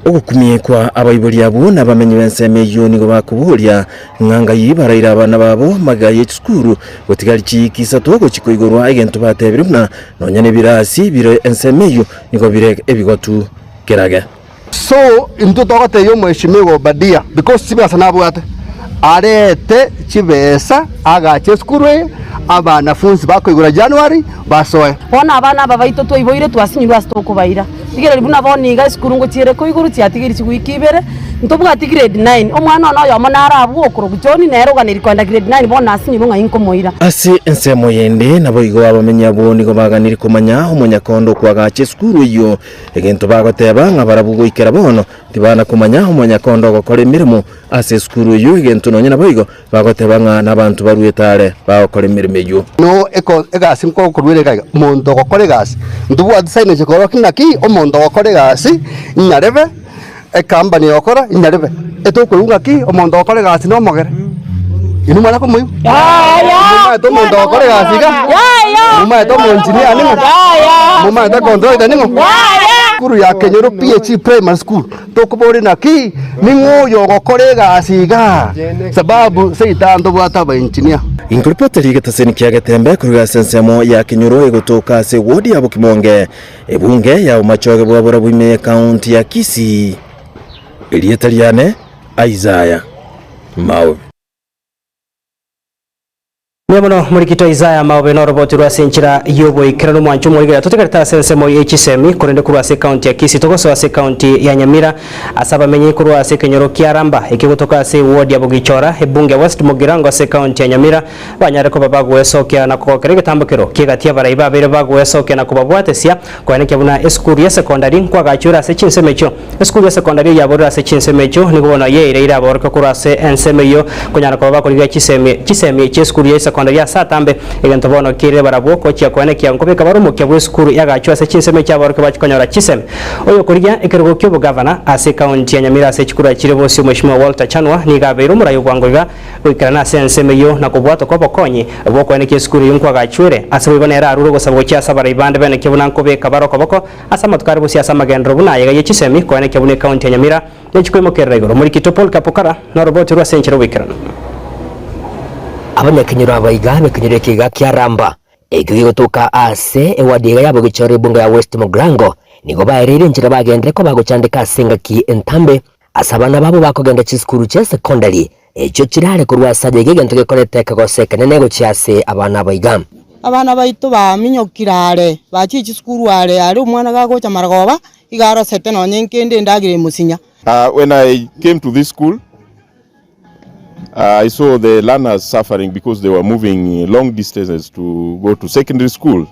Ogokumia kwa abaibori abwo na abamenyi b'ensemo eyio nigo bakoboria ng'a ngai baraire abana babo magega ye chisukuru gotigari chiiki isato gochia koigorwa egento batebire buna nonya nebirasi bire ensemo eyio nigo bire ebigotu kerage. So intwe togotebia omweshimiwa Obadia because chibesa nabwate, arete chibesa agache esukuru eye abanafunsi bakoigora January basoe. Bono abana aba baito twaiboire twasinyirwe ase tokobaira. Rigereria buna bono iga esukuru ngochia ere koigoro chiatigeire chiwiki ibere, ntobwati grade nine, omwana one oyomo naro abwo okorokwa John nere oganeiri kogenda grade nine bono nasinyirwe ng'ai nkomoira. Ase ensemo yende, naboigo abamenyi abwo nigo baganirie komanya omonyakondo okoagacha esukuru eyio, egento bagoteba ng'a barabwo goikera bono tibana komanya omonyakondo ogokora emeremo ase esukuru eyio, egento nonya naboigo Bagoteba ng'a nabanto baruete are bagokora emeremo eyio. No eko egasi nkokorwera iga iga, omonto ogokora egasi, ntobwati signage ekorokia ng'aki omonto ogokora egasi nyarebe, ecompany egokora nyarebe, etokoigwa ng'aki omonto ogokora egasi na omogere. Inwe mwana komoigwa? Momanyete omonto ogokora egasi iga? Momanyete omoengineer ning'o? Momanyete econtractor ning'o? Esukuru ya Kenyoro PHE Primary School. Tokoboria naki, ning'o oyo ogokora egasi iga? Sababu seita ntobwate abaengineer. Inkoripoteri egetaseni kia Getembe korwa ase ensemo ya Kenyoro egotoka ase ewodi ya Bokimonge, ebunge ya Bomachoge bwa Borabu ime y'Ekaunti ya Kisii. Erieta riane Isaiah Maobi. Mbuya mono morikito Isaya maobe noroboti rwase enchera y'oboikeranu mwanche omorigera totigarete ase ensemo ye chisemi korende korwa ase ekaunti ya Kisii togosoa ase ekaunti ya Nyamira ase abamenyi korwa ase ekenyoro kia Ramba ekio gotoka ase eward ya Bogichora ebunge ya West Mugirango ase ekaunti ya Nyamira banyare koba bagoesokia na kogokera egetambokero ki'egati abarai babeire bagoesokia na kobabwatesia koenekia buna esukuru ya sekondari nkwagachwire ase chinsemo echio. Esukuru ya sekondari eyio yaborire ase chinsemo echio nigo bono yeireire aborokigwa korwa ase ensemo eyio konyara koba bakorigia chisemi chisemi chi'esukuru ya esekondari ase atambe. Egento bono kiairire barabwo gochia koenekia nkobeka bare omokia bw'esukuru yagachwe ase chinsemo echio aborokigwa bachie konyora chisemi. Oyokorigia ekerogo ki'obogavana ase ekaunti ya Nyamira ase chikura chire bosio Mweshimiwa Walter Chanwa nigo abeire omorai obwango iga Goikerana ase ensemo eyio na kobwatwa kw'obokonyi bw'okoenekia esukuru eyio nkwagachwere. Ase boigo nere arure ogosaba gochia ase abarai bande benekie buna nkobeka bare okoboko ase amatuko are bosio ase amagenderero buna ayega ye chisemi koenekia buna ekaunti ya Nyamira nechi koimokerera igoro. Omorikito Paul Kapukara noroboti rwe ase enchera oboikeranu. Abanyakenyoro abaiga b'ekenyoro eke iga kia Ramba, ekio gegotoka ase ewadi iga ya Bogichoro ebunge ya West Mugirango, nigo baereire enchera bagenderere koba gochandeka ase engaki entambe Ase abana babo bakogenda chisukuru chia sekondari, echio chirare korwa ase aye iga egento gekoreta ekegoso ekenene gochia ase abana abo iga. Abana baito baminyokire are, bachire chisukuru are are omwana gagocha marogoba, iga arosete nonye nkende endagera emosinya. When I came to this school, I saw the learners suffering because they were moving long distances to go to secondary school.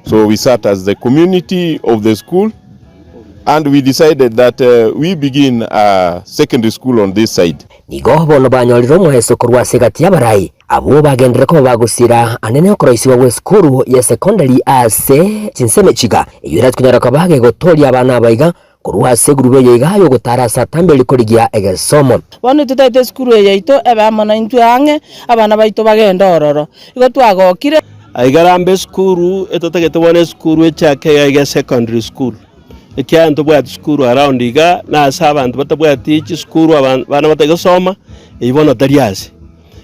So we sat as the community of the school and we decided that uh, we begin a secondary school on this side. Nigo bono banyorire omoeso korwa ase egati y'abarai, abwo bagenderere koba bagosira anene okoroisigwa gw'esukuru y'esekondari ase chinsemo echiga, eyio erachie konyara koba gegotooria abana aba iga korwa ase egurube eye iga y'ogotara ase atambe erio korigia egesomo. Bono intwe totaete esukuru eye yaito ebe amo naintwe ang'e, abana baito bagende ororo. Igo twagokire. Aiga ramba esukuru etotagete bono esukuru echake iga iga secondary school, ekiagera ntobwati sukuru around iga, na ase abanto batabwati chisukuru abana batari gosoma, eywo bono tari ase.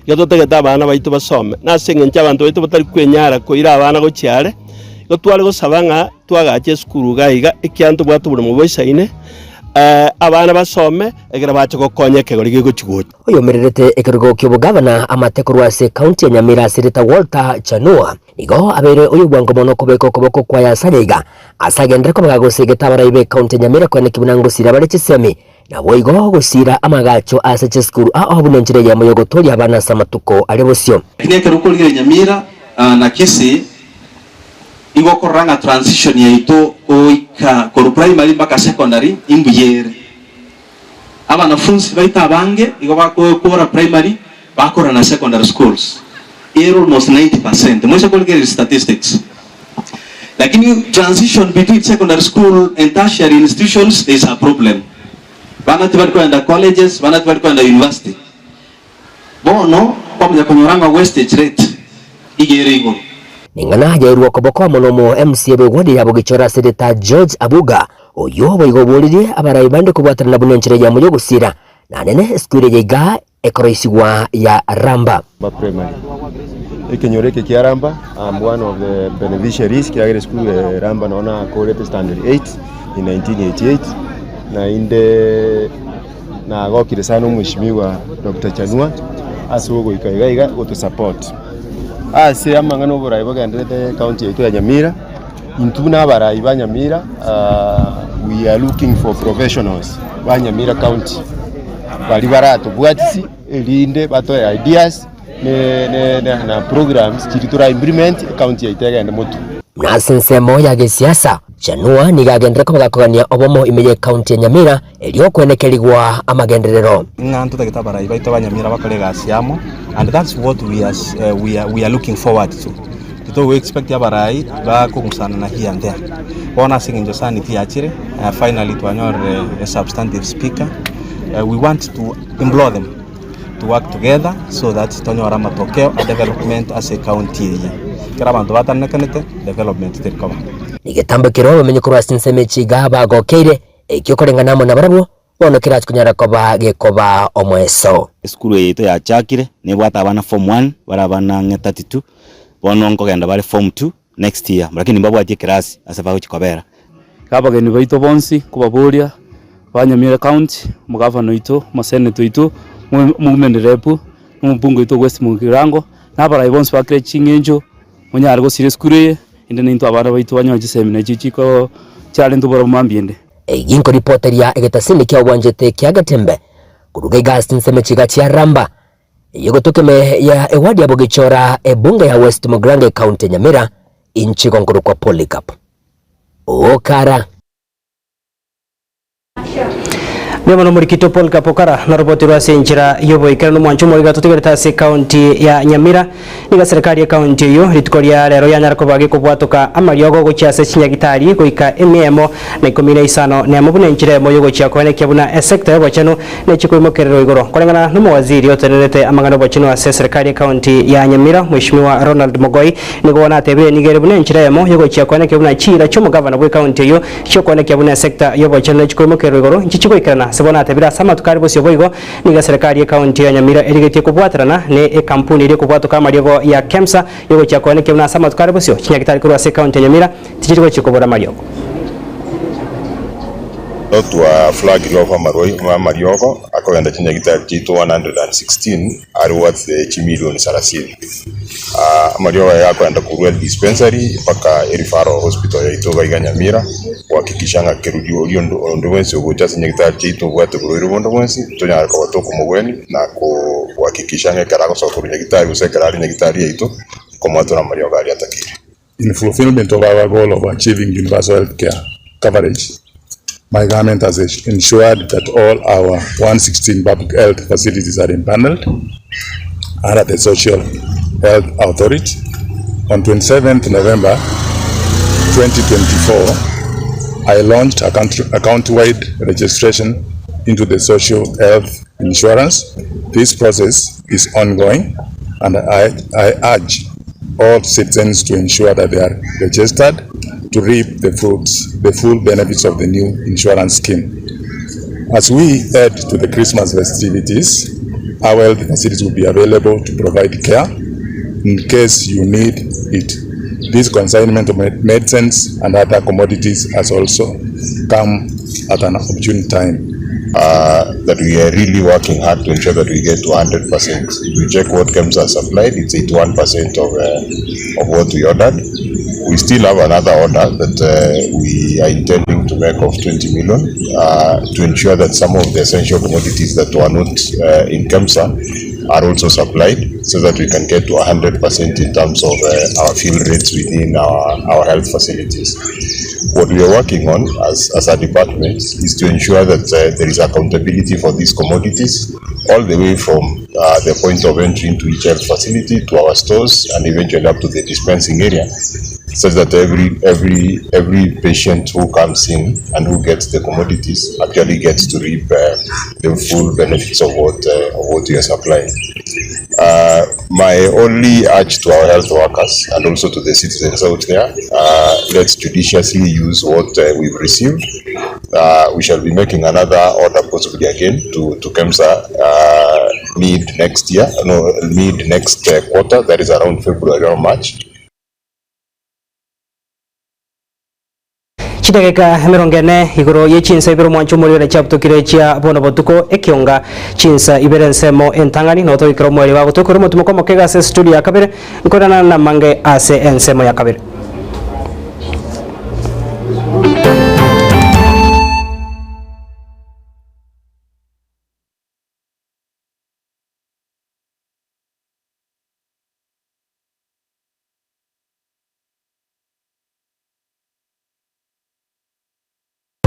Iga totagete abana baito basome, na ase eng'encho abanto baito batari kwenyara koira abana gochia are, igo tware gosaba ng'a twagache esukuru iga iga, ekiagera ntobwate oboremo boisaine, abana basome, ekero bache gokonya ekegori gegochia gocha. Oyomererete ekerogo ki'obogavana amate korwa ase ekaunti ya Nyamira Senator Walter Chanua nigo abeire oyobwango mono kobeka okoboko kwaye ase aya iga ase agenderere koba gagosegeta abarai b'ekaunti ya Nyamira koeneki buna ngosira bare chisemi Naboigo gosiira amagacho ase chisukuru ao buna enchera eyemo y'ogotooria abana ase amatuko are bosio. Lakini ekero okorigereria Nyamira na Kisii nigo okorora ng'a transition yaito goika korwa primary mpaka secondary imbuya ere. Abanafunsi baito abange igo bakokora primary bakora na secondary schools ere almost 90 percent moise korigereria statistics. Lakini transition between secondary school and tertiary institutions there is a problem. Bana tibari kogenda colleges, bana tibari kogenda university. Bono kwamanya konyora ng'a wastage rate iga ere igoro. Ning'ana yairwe okoboko amo nomo MCA bw'ewodi ya Bogichora Senator George Abuga, oyio boigo oboririe abarai bande kobwaterana buna enchera eyemo y'ogosira na nene esukuru eye iga ekoroisigwa ya Ramba. Ramba Primary. Ekenyoro eke kia Ramba, I'm one of the beneficiaries kiagera esukuru ya Ramba nonye nakorete standard 8 in 1988 naende nagokire sana omweshimiwa Doctor Chanua ase ogoika iga iga gotosupport. Ase amang'ana oborai bogenderete ecounty yaito ya Nyamira, intwe buna abarai ba Nyamira we are looking for professionals ba Nyamira county. Baria baratobwatisi erinde batoe ideas na programs chiria tora implement ecounty yaito egende motwe. Buna ase ensemo ya gesiasa, Chanua nigo agenderere koba gakogania obomo ime ye county ya Nyamira erio okwenekerigwa amagenderero. Ng'a ntotagete abarai baito ba Nyamira bakore egasi amo and that's what we are, we are, we are looking forward to. Titogo expect abarai bakong'usana na here and there. Bono ase eng'encho sanity yachire, finally twanyorire a substantive speaker, we want to implore them to work together so that tonyore amatokeo a development ase ecounty eye. Ekero abanto batanekanete, development teri koba. Negetambo ekero abamenyi korwa ase ensemo echi iga bagokeire, ekio koreng'ana amo nabarabwo, bono kerache konyara koba gekoba omoeso. Esukuru eye yaito yachakire, nebwate abana form one, bare abana ang'e 32, bono nkogenda bare form two next year, lakini mbabwati ekerasi ase bagochia kobera. Iga abageni baito bonsi nkobaboria ba Nyamira County, omogavana oito, omoseneta oito, omowomen rep, na omobunge oito o West Mugirango. Na abarai bonsi bakire ching'encho, monyare gosira esukuru eye, inde naintwe abana baito banyore chisemi nachi chiko chiarentwe borobwo mambia ende. Eyio nkoripoteria egetasini kia obwanchete kia Getembe koruga iga ase chinsemo chiga chia Ramba, eyio gotoka ime ya ewadi ya Bogichora, ebunge ya West Mugirango ecounty ya Nyamira, inche igo nkorokwa Polycarp Okara. Mbuya mono Omorikito Paul Kapokara noroboti rwa ase enchera y'oboikeranu omwancho omoriga totigerete ase ekaunti ya Nyamira. Nigo serikali y'ekaunti eyio rituko ria rero yanyara koba gekobwatoka amariogo gochia ase chinyagitari goika emia emo na ikomi na isano nemo buna enchera emo yogochia koenekia buna esecta y'obochenu nechie koimokererwa igoro. Koreng'ana nomowaziri otenenerete amang'ana obochenu ase serikali y'ekaunti ya Nyamira Mheshimiwa Ronald Mogoi nigo bono atebire nigo ere buna enchera eyemo yogochia koenekia buna chiira chi'omogavana bw'ekaunti eyio Chi'okoenekia buna esecta y'obochenu ne chikoimokererwa igoro nchichi goikerana. Ase bono atebire ase amatuko are bosio boigo, nigo eserekari y'ekaunti ya Nyamira erigetie kobwaterana ne ekampuni eria ekobwatoka amariogo ya Kemsa yogochia koenekia buna ase amatuko are bosio chinyagitari korwa ase ekaunti ya Nyamira tichiri gochia kobora amariogo. Twa flag off amariogo akogenda chinyagitari chiaito 116 are worth chimilioni sarasini. Amariogo aya gakoenda korwa edispensary mpaka ereferral hospital yaito iga iga Nyamira gohakikisha ng'a keruri oria onde bwensi ogocha ase nyagetari chiaito obwate oborwaire bonde bwensi tonyare koba tokomogwenia na gohakikisha ng'a ekero agosoka korwa nyagetari gose ekero are nyagetari yaito nkomoatora amariogo aria atakeire. In fulfillment of our goal of achieving universal health care coverage, my government has ensured that all our 116 public health facilities are empaneled under the Social Health Authority. On 27th November 2024, I launched a, country, a county-wide registration into the social health insurance. This process is ongoing and I, I urge all citizens to ensure that they are registered to reap the fruits, the full benefits of the new insurance scheme. As we head to the Christmas festivities, our health facilities will be available to provide care in case you need it. This consignment of medicines and other commodities has also come at an opportune time. That we are really working hard to ensure that we get to 100%. If we check what KEMSA has supplied, it's 81% of, of what we ordered. We still have another order that we are intending to make of 20 million to ensure that some of the essential commodities that were not in KEMSA are also supplied so that we can get to 100% in terms of our fill rates within our, our health facilities. What we are working on as, as a department is to ensure that there is accountability for these commodities all the way from the point of entry into each health facility to our stores and eventually up to the dispensing area such that every every every patient who comes in and who gets the commodities actually gets to reap uh, the full benefits of what uh, of what we are supplying. Uh, my only urge to our health workers and also to the citizens out there, uh, let's judiciously use what uh, we've received. Uh, we shall be making another order possibly again to, to KEMSA uh, mid next year, no, mid next uh, quarter, that is around February or March. Chidageka emerongo ene igoro ye chinsa ibere omwancho omorwere chiabutokire chia bono botuko ekionga chinsa ibere ensemo entang'ani noto goikera omweri bagotokera omotimoko omokega ase estudio ya kabere nkorana namange ase ensemo ya kabere.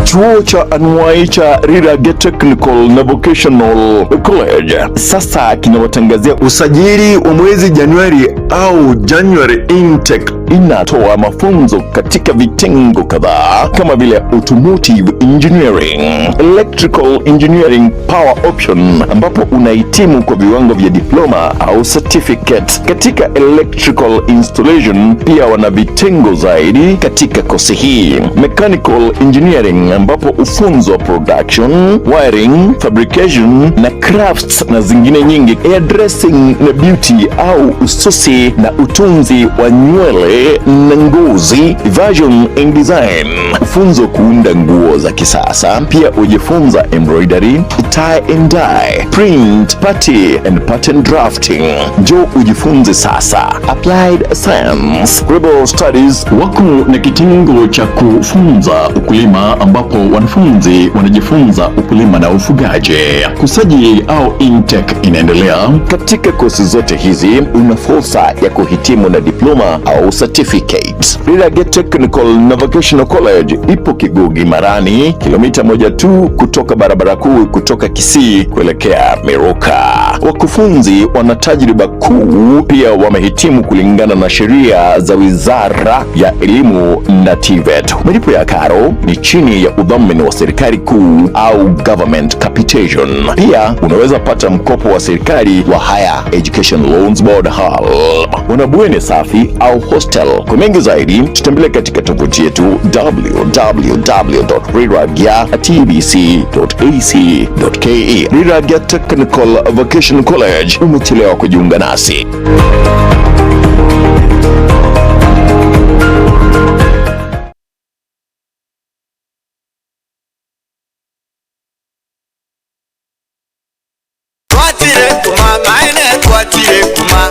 Chuo cha anuwai cha Rirage Technical na Vocational College sasa kinawatangazia usajili wa mwezi Januari au January intake. Inatoa mafunzo katika vitengo kadhaa kama vile automotive engineering, electrical engineering power option, ambapo unahitimu kwa viwango vya diploma au certificate katika electrical installation. Pia wana vitengo zaidi katika kosi hii, mechanical engineering, ambapo hufunzwa production, wiring, fabrication na crafts na zingine nyingi, hairdressing na beauty au ususi na utunzi wa nywele. Embroidery na ngozi, Fashion and Design, funzo kuunda nguo za kisasa. Pia ujifunza embroidery, tie and dye, print, party and pattern drafting. Njoo ujifunze sasa. Applied Science, Global Studies wako na kitengo cha kufunza ukulima ambapo wanafunzi wanajifunza ukulima na ufugaji. Kusajili au intake inaendelea. Katika kosi zote hizi una fursa ya kuhitimu na diploma au certificate. Rirage Technical na Vocational College ipo Kigugi Marani, kilomita moja tu kutoka barabara kuu kutoka Kisii kuelekea Miruka. Wakufunzi wana tajriba kuu, pia wamehitimu kulingana na sheria za Wizara ya Elimu na TVET. Malipo ya karo ni chini ya udhamini wa serikali kuu au government capitation. Pia unaweza pata mkopo wa serikali wa Higher Education Loans Board HELB. Una bweni safi au hostel. Kwa mengi zaidi tutembelee katika tovuti yetu www.riragya.tbc.ac.ke. Riragya Technical Vocational College, umechelewa kujiunga nasi. Twatire kuma maene twatire kuma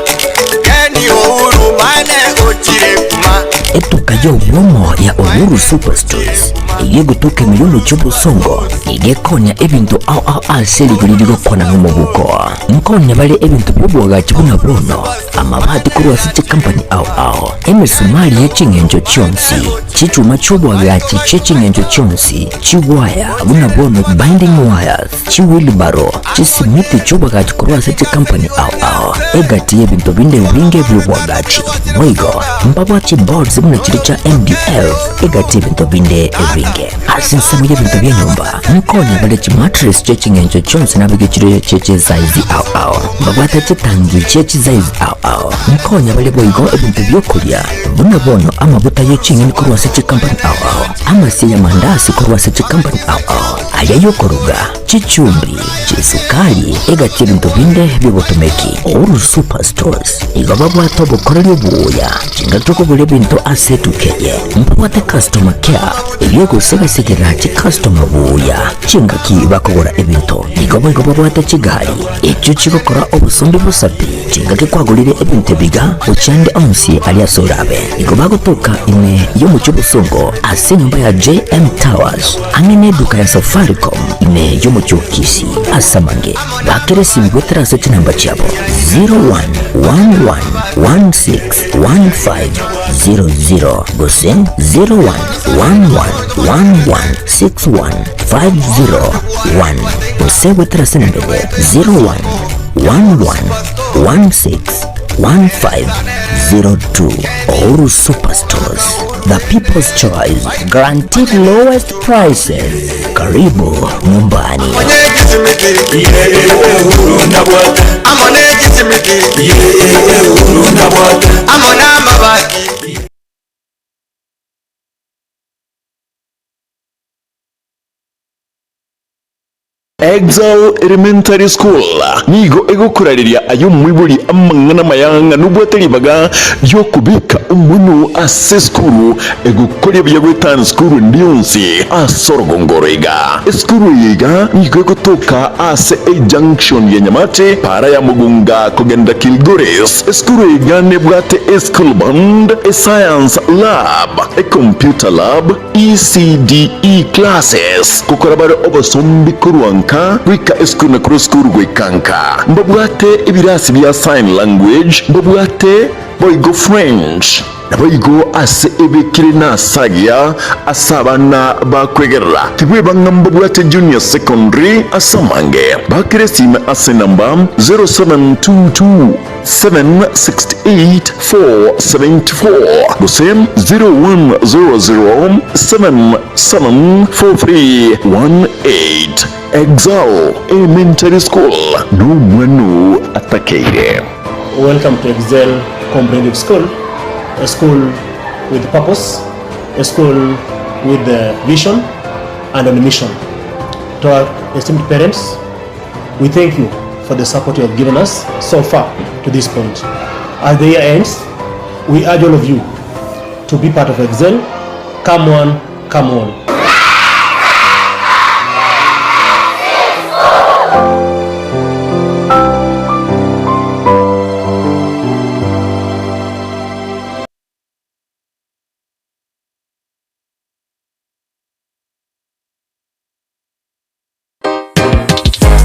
Keni Uhuru maene otire kuma Etuka y'obwomo ya Uhuru Superstores eyegotoka emirundi ky'obosongo egekonya ebinto ao ao ase rigori rigokwana n'omobuko nkonya bare ebinto by'obwagachi buna bono amabati korwa ase chikampani ao ao emisumari ya ching'encho chionsi chichuma ky'obwagachi ch'eching'encho chionsi chiwaya buna bono binding wires chiwilibaro chisimiti ky'obwagachi korwa ase chikampani ao ao egati y'ebinto binde binge by'obwagachi moigo mbabwa chiboards buna chiri cha mdf egati ebinto binde ebinge ase ensemo y'ebinto by'enyomba nkonya bale chimatres ch'eching'encho chionsi nabige chire ch'echesaizi ao ao mbabwata chitangi ch'echizaizi ao ao nkonya bale boigo ebinto by'okoria buna bono amabuta y'eching'eni korwa ase chikampani ao ao amasi ya mandasi korwa ase chikampani ao ao aya y'okoruga chichumbi chisukari egati ebinto binde by'obotomeki Uhuru Superstores igo babwata obokoreri obuya chingatuko buli ebinto ase etukeye mbabwate customer care ebyogosegasegera chicustomer buya chingaki bakogora ebinto igo boigo babwate chigari ekyo chigokora obosombi busapi chingaki kwagorire ebinto ebiga ochande onsi aria ase orabe igo bagotoka ime y'omochi obosongo ase enyomba ya JM Towers ang'e na eduka ya Safaricom ime y'omochi o Kisii ase amange bakere esimi gwetera ase chinamba chiabo 0111161500 gose 0111161501 gose gwetera ase enamba eye 0111161502 Uhuru Superstores, the people's choice, guaranteed lowest prices. Karibu nyumbani. Excel Elementary School nigo egokorareria aye omoibori amang'ana amayang'a nobwate ribaga ri'okobeka omonwa ase esukuru egokoria buya goetana sukuru ende yonsi ase orogongo oro iga. Esukuru eye iga nigo egotoka ase ejunction ya Nyamate para ya Mugunga kogenda Kilgoris. Esukuru eye iga nebwate eschool band, escience lab, ecomputer lab, ECDE classes, gokora bare obosombi korwa nka goika esukuru na korwa esukuru goika nka. Mbabwate ebirasi bia sign language, mbabwate boigo French, naboigo ase ebekire nase agiya ase abana bakwegerera. Tibweba ng'a mbabwate junior secondary ase amange. Bakere esime ase enamba 0722 768 474 gose 0100 774318. Excel Elementary School nomwanu atakeire. Welcome to Excel Comprehensive School, a school with purpose, a school with a vision and a mission. To our esteemed parents, we thank you for the support you have given us so far to this point. As the year ends, we urge all of you to be part of Excel, come one, come all.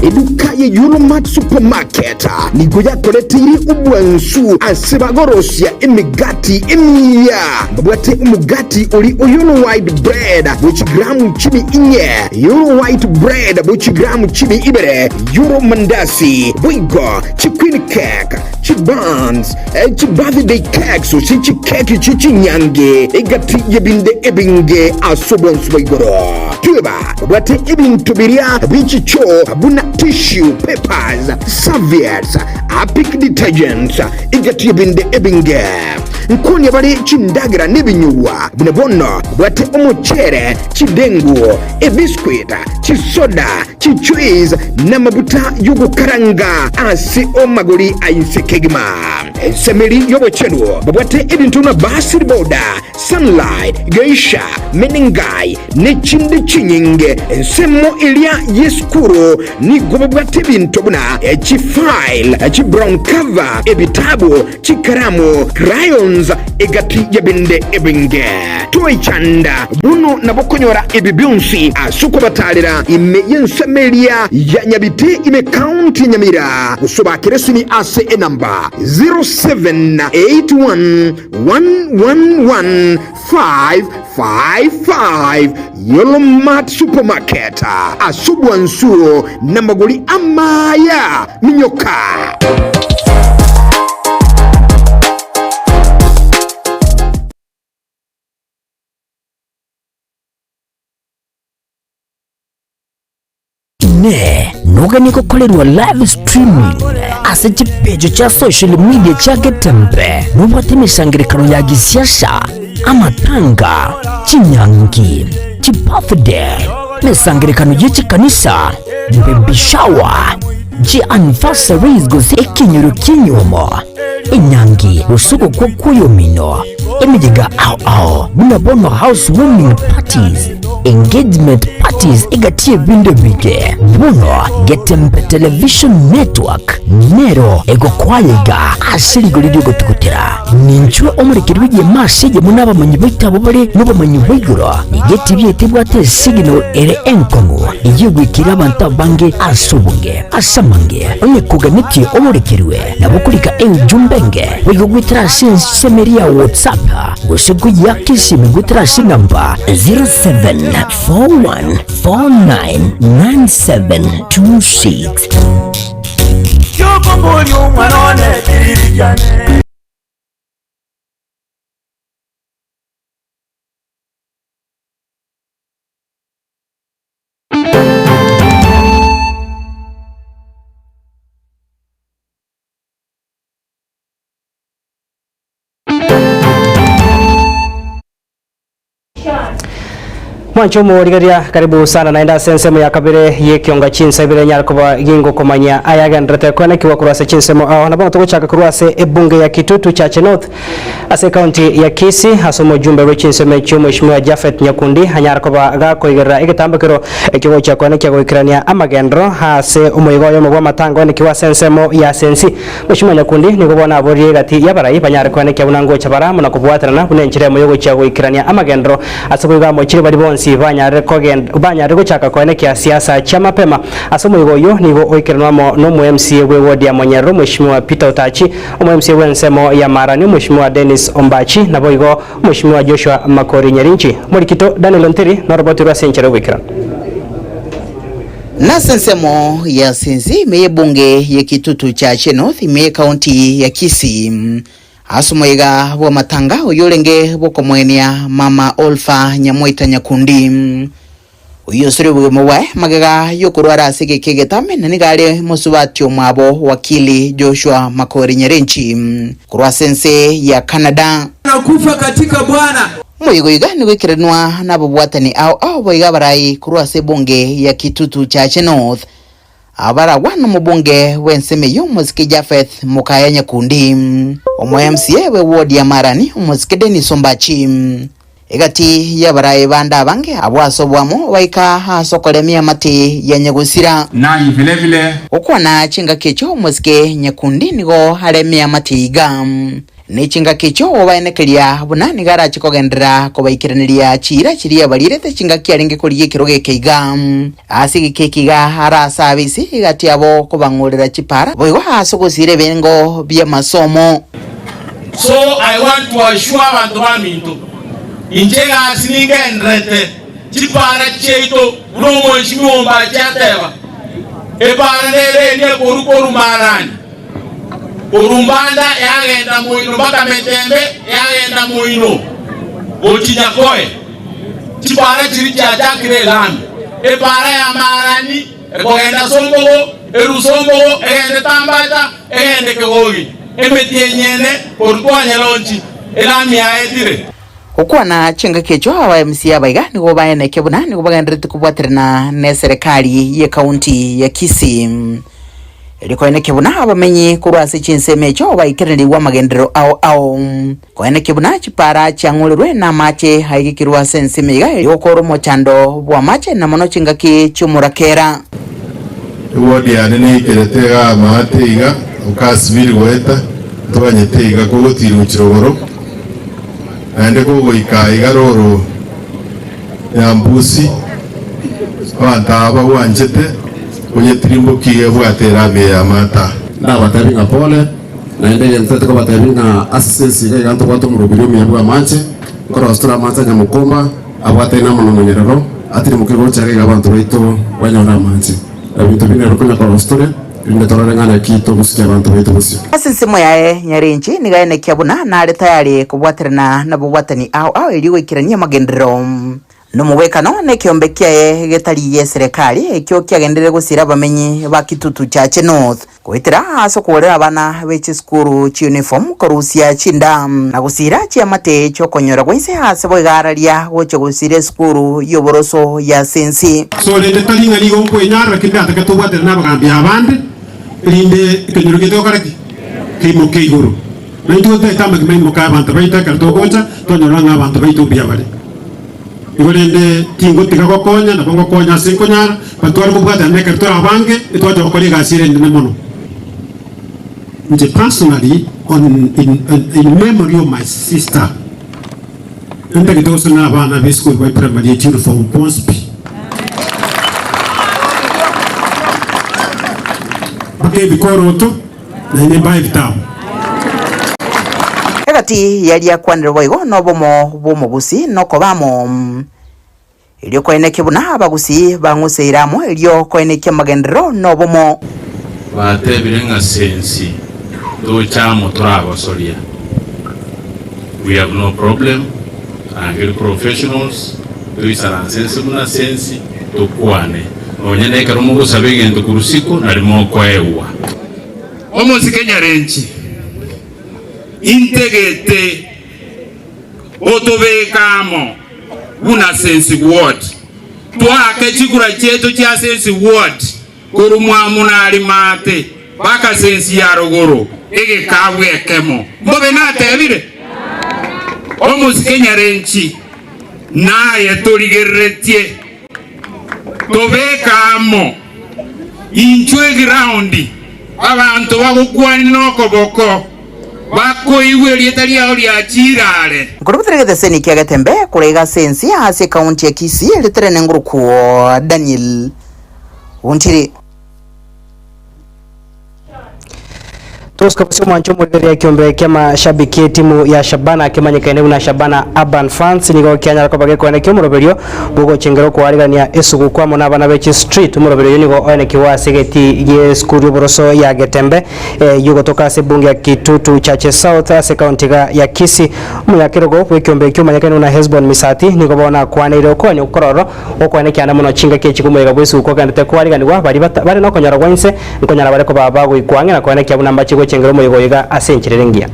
Eduka ye Yulomart Supermarket nigo yakoreteire obwansu ase bagorosia emegati emiya. Babwate omogati ori o Yolo White Bread bwe chigramu chimi inye, Yolo White Bread bwe chigramu chimi ibere, Yolo Mandasi, boigo chiqueen cake, chibuns, chibirthday cakes gose chikeki chie chinyange, egati y'ebinde ebinge ase obwansu bwa igoro. Tweba Babwate ebinto biria bie chichoo buna tissue papers, serviettes, Harpic detergents, egati y'ebinde ebinge. Nkonia bare chindagera nebinyugwa buna bono babwate omochere, chidengu, ebiscuit, chisoda, chijuice, namabuta yogokaranga ase omagori a inse kegima. Ensemeri y'obochenu babwate ebinto buna basiri boda, Sunlight, Geisha, Menengai, ne chinde chinyinge. Ensemo eria y'esukuru nigo babwate ebinto buna chifile, chibrown cover, ebitabu, chikaramu, crayons, egati y'ebinde ebinge. Toichanda bono nabo konyora ebi bionsi ase okobatarera ime y'ensemo eria ya Nyabite ime County ya Nyamira. Gose obakere esimi ase enamba 0781 111555 Yellow Mart Supermarket ase obwansu namagori amaya minyoka. Inee! Noganie gokorerwa live streaming ase chipeji chia social media chia Getembe? Nobwate emesangerekano ya gisiasa, amatanga, chinyangi, chibirthday, emesangerekano ye chikanisa, baby shower, chi anniversaries gose ekenyoro ki'enyuomo, enyangi gose ogokwa kw'oyomino, emeyega ao ao buna bono house warming parties, engagement parties egati y'ebinto ebinge. Bono Getembe Television Network nero egokoa iga ase rigori ri'ogotugutera. Ninchwe omorekeri bw'egeema ase eyemo n'abamanyi baito abwo bare nobomanyi bwa igoro. Nigo etibi yaito ebwate esignal ere enkong'u eyio egoikera abanto abange ase obonge. Ase amange, onye koganetie omorekerwe, nabo okorika eujumbe enge boigo goetera ase ensemo eria ya WhatsApp gose koyiaka esimi goetera ase enamba 0741499726. Mwanche omorigereria karibu sana naende ase ensemo ya kabere y'ekionga chinsa ibere nyare koba gingokomanyia aya agenderete koenekiwa korwa ase chinsemo ao. Na bono togochaka korwa ase ebunge ya Kitutu Chache North ase ekaunti ya Kisii ase omojumbe bwe chinsemo echio Mheshimiwa Japhet Nyakundi anyare koba gakoigerera egetambokero ekio gochia koenekia goikerania amagenderero ase omoigo oyomo bw'amatanga oenekiwa ase ensemo ya Sensi. Mheshimiwa Nyakundi nigo bono aboririe egati y'abarai banyare koenekia buna ngocha bare amo na kobwaterana buna enchera emo y'ogochia goikerania amagenderero ase boigo amochire baria bonsi banyarire kogend banyarire gochaka koenekia siasa chia mapema. Ase omoigo oyio nigo oikeranwe amo n'omo MCA bwe ward ya Monyerero Mheshimiwa Peter Otachi, omo MCA bw'ensemo ya Marani Mheshimiwa Dennis Ombachi naboigo Mheshimiwa Joshua Makori Nyarinchi. Omorikito Daniel Ontiri norobotirwe ase enchera y'oboikeranu. Nase ensemo ya Sinzi ime y'ebunge ye Kitutu Chache North ime y'ecounty ya Kisii. Ase omoyega bw'amatanga oyio orenge bw'okomoenia Mama Olpha Nyamoita Nyakundi. Oyio osire obogima bwaye magega y'okorwara ase egeka egetame na nigo are mosubati omwabo Wakili Joshua Makori Nyarenchi korwa ase ense ya Canada. Nakufa katika Bwana. Omoyega oiga nigo ekerenwa nababwatani ao ao boigo abarai korwa ase ebunge ya Kitutu Chache North. Abaragwa nomobunge bw'ensemo eyio omosike Japheth Mokaya Nyakundi, omo MCA bwe ward ya Marani omosike Dennis Ombachi. Egati y'abaraai bande abange abwo ase oboamo baika ase okoremia amate ya nyagosira. Nanyi vile vile. Gokwana chingaki echio omosike Nyakundi nigo aremie amate iga. Ne chingaki echio obaenekeria buna nigo arache kogenderera kobaikeraneria chiira chiria abarirete chingaki arenge korigia ekerogo eke iga. Ase egeka eke iga arasabe ise egati abo kobang'orera chipara, boigo ase ogosiira ebirengo bi'amasomo. So I want to assure abanto baminto, inche egasi ningenderete chipara chiaito buna omweshimiwa Ombachi ateba, epara nere eria ekorwa korwa Marani. Korwa Mbanda yagenda moino mpaka Metembe, yagenda moino gochia Nyakoe. Chipara chiria chiachakire elami, epara ya Marani ekogenda Sombogo, erue Sombogo egende Tambata, egende Kegogi, emetienyi ene korwa Twanyelonchi elami yaetire. Gokwana chingaki echio aba MCA abaiga nigo baenekia buna nigo bagendererete kobwaterana neserekari y'ecounty ya Kisii. Erio koenekia buna abamenyi korwa ase chinsemo echio baikeranigwe amagenderero ao ao. Koenekia buna chipara chiang'orerwe na amache aigekirwe ase ensemo iga erio gokora omochando bw'amache na mono chingaki chi'omorakera. Eward yane neikerete iga amaate iga, okasibiri goeta, ntoganyete iga kogotiira gochia rogoro, naende kogoika iga roro Nyambusi, abanto aba bagwanchete, onyetirimbokie iga ebwate erami eye y'amaate aa. Ndabatebi ng'a pole, naende egento ntete kobatebi ng'a ase sense iga iga ntobwate omorobiri omuya bw'amache, nkorosia tore amache a Nyamokomba, abwataine amo na omonyerero, atirimbokire gocha iga iga abanto baito banyore amache. Ebinto binde ebi konya korosia tore, erinde torore ng'a naki togosukia abanto baito bosio. Ase ensemo yaye Nyarenchi nigo aenekia buna nare tayari kobwaterana nabobwatani ao ao erio goikerania amagenderero nomogwekano nekeombe kiaye getari gieserekari ekio kiagenderere gosira abamenyi ba Kitutu Chache North goetera ase okogorera abana be chisukuru chiuniform korusia chinda na gosira chiamate chiokonyora gwa inse ase boigo araria gocha gosira esukuru y'oboroso ya Sensi. So rende tari ng'a nigo nkwenyara, lakini ndatake tobwatane nabagambi abande, erinde ekenyoro giaito gekore ki? Keimoke igoro. Na intwe totaete amagima aimoke abanto baito ekero togocha, twanyora ng'a abanto baito mbuya bare. Igo rende tingotiga gokonya, nabo ngokonya ase nkonyara, but tware kobwatana na ekero tore abange, etwacha gokora egasi ere enene mono. Inche personally on in in memory of my sister, ntagete gosonera abana be esukuru ba primary echi uniform bonsi pi. Mpaka ebikoroto naende mbae ebitabu. Egati yaria akwanire boigo nobomo bw'omogusi nokoba amo. Erio koenekia buna abagusii bang'useire amo erio koenekia amagenderero nobomo. Batebire ng'a sensi toche amo toragosoria. We have no problem, rangeri professionals, toisaranse nse buna sensi, tokwane. Nonye nekero mogosaba egento korwa siko nari mokoegwa. Omosike nyarenchi, integete Otobeke amo buna Sensi Ward. Twaake chikura chiaito chia Sensi Ward korwa Mwamunari maate mpaka Sensi ya rogoro egekabu ekemo. Mbobe natebire? Omosike Nyarenchi naye torigereretie tobeke amo. Inchwe eground abanto bagokwania nokoboko. Bakoigwa erieta riao riachiire are. Nkorobotera egeteseni kia Getembe korwa iga ase ense ase ekaunti ya Kisii eritere nengurukwo Daniel Ontiri. Tosika bosio omwancho omorigereria ekiombe ki'amashabiki etimu ya Shabana kemanyekaine buna Shabana Urban Fans nigo kianyara koba gekoenekia omoroberio bw'ogochengera okoarigania esuguku amo nabana be chistreet. Omoroberio oyio nigo oenekigwe ase egetii gi'esukuru y'oboroso ya Getembe Eyio gotoka ase ebunge ya Kitutu Chache South ase ekaunti iga ya Kisii. Omonyakerogo bw'ekiombe ekio omanyekaine buna Hesbon Misati nigo bono akwaneire okoania okororo gokwana ekianda mono chingaki echi kw'omoyega bw'esuguku ogenderete koariganigwa baria bata bare nokonyora gwa inse nkonyara bare koba bagoikwa ang'e na koenekia buna mbache gochengera omoyega oyo iga ase enchera ere engiya.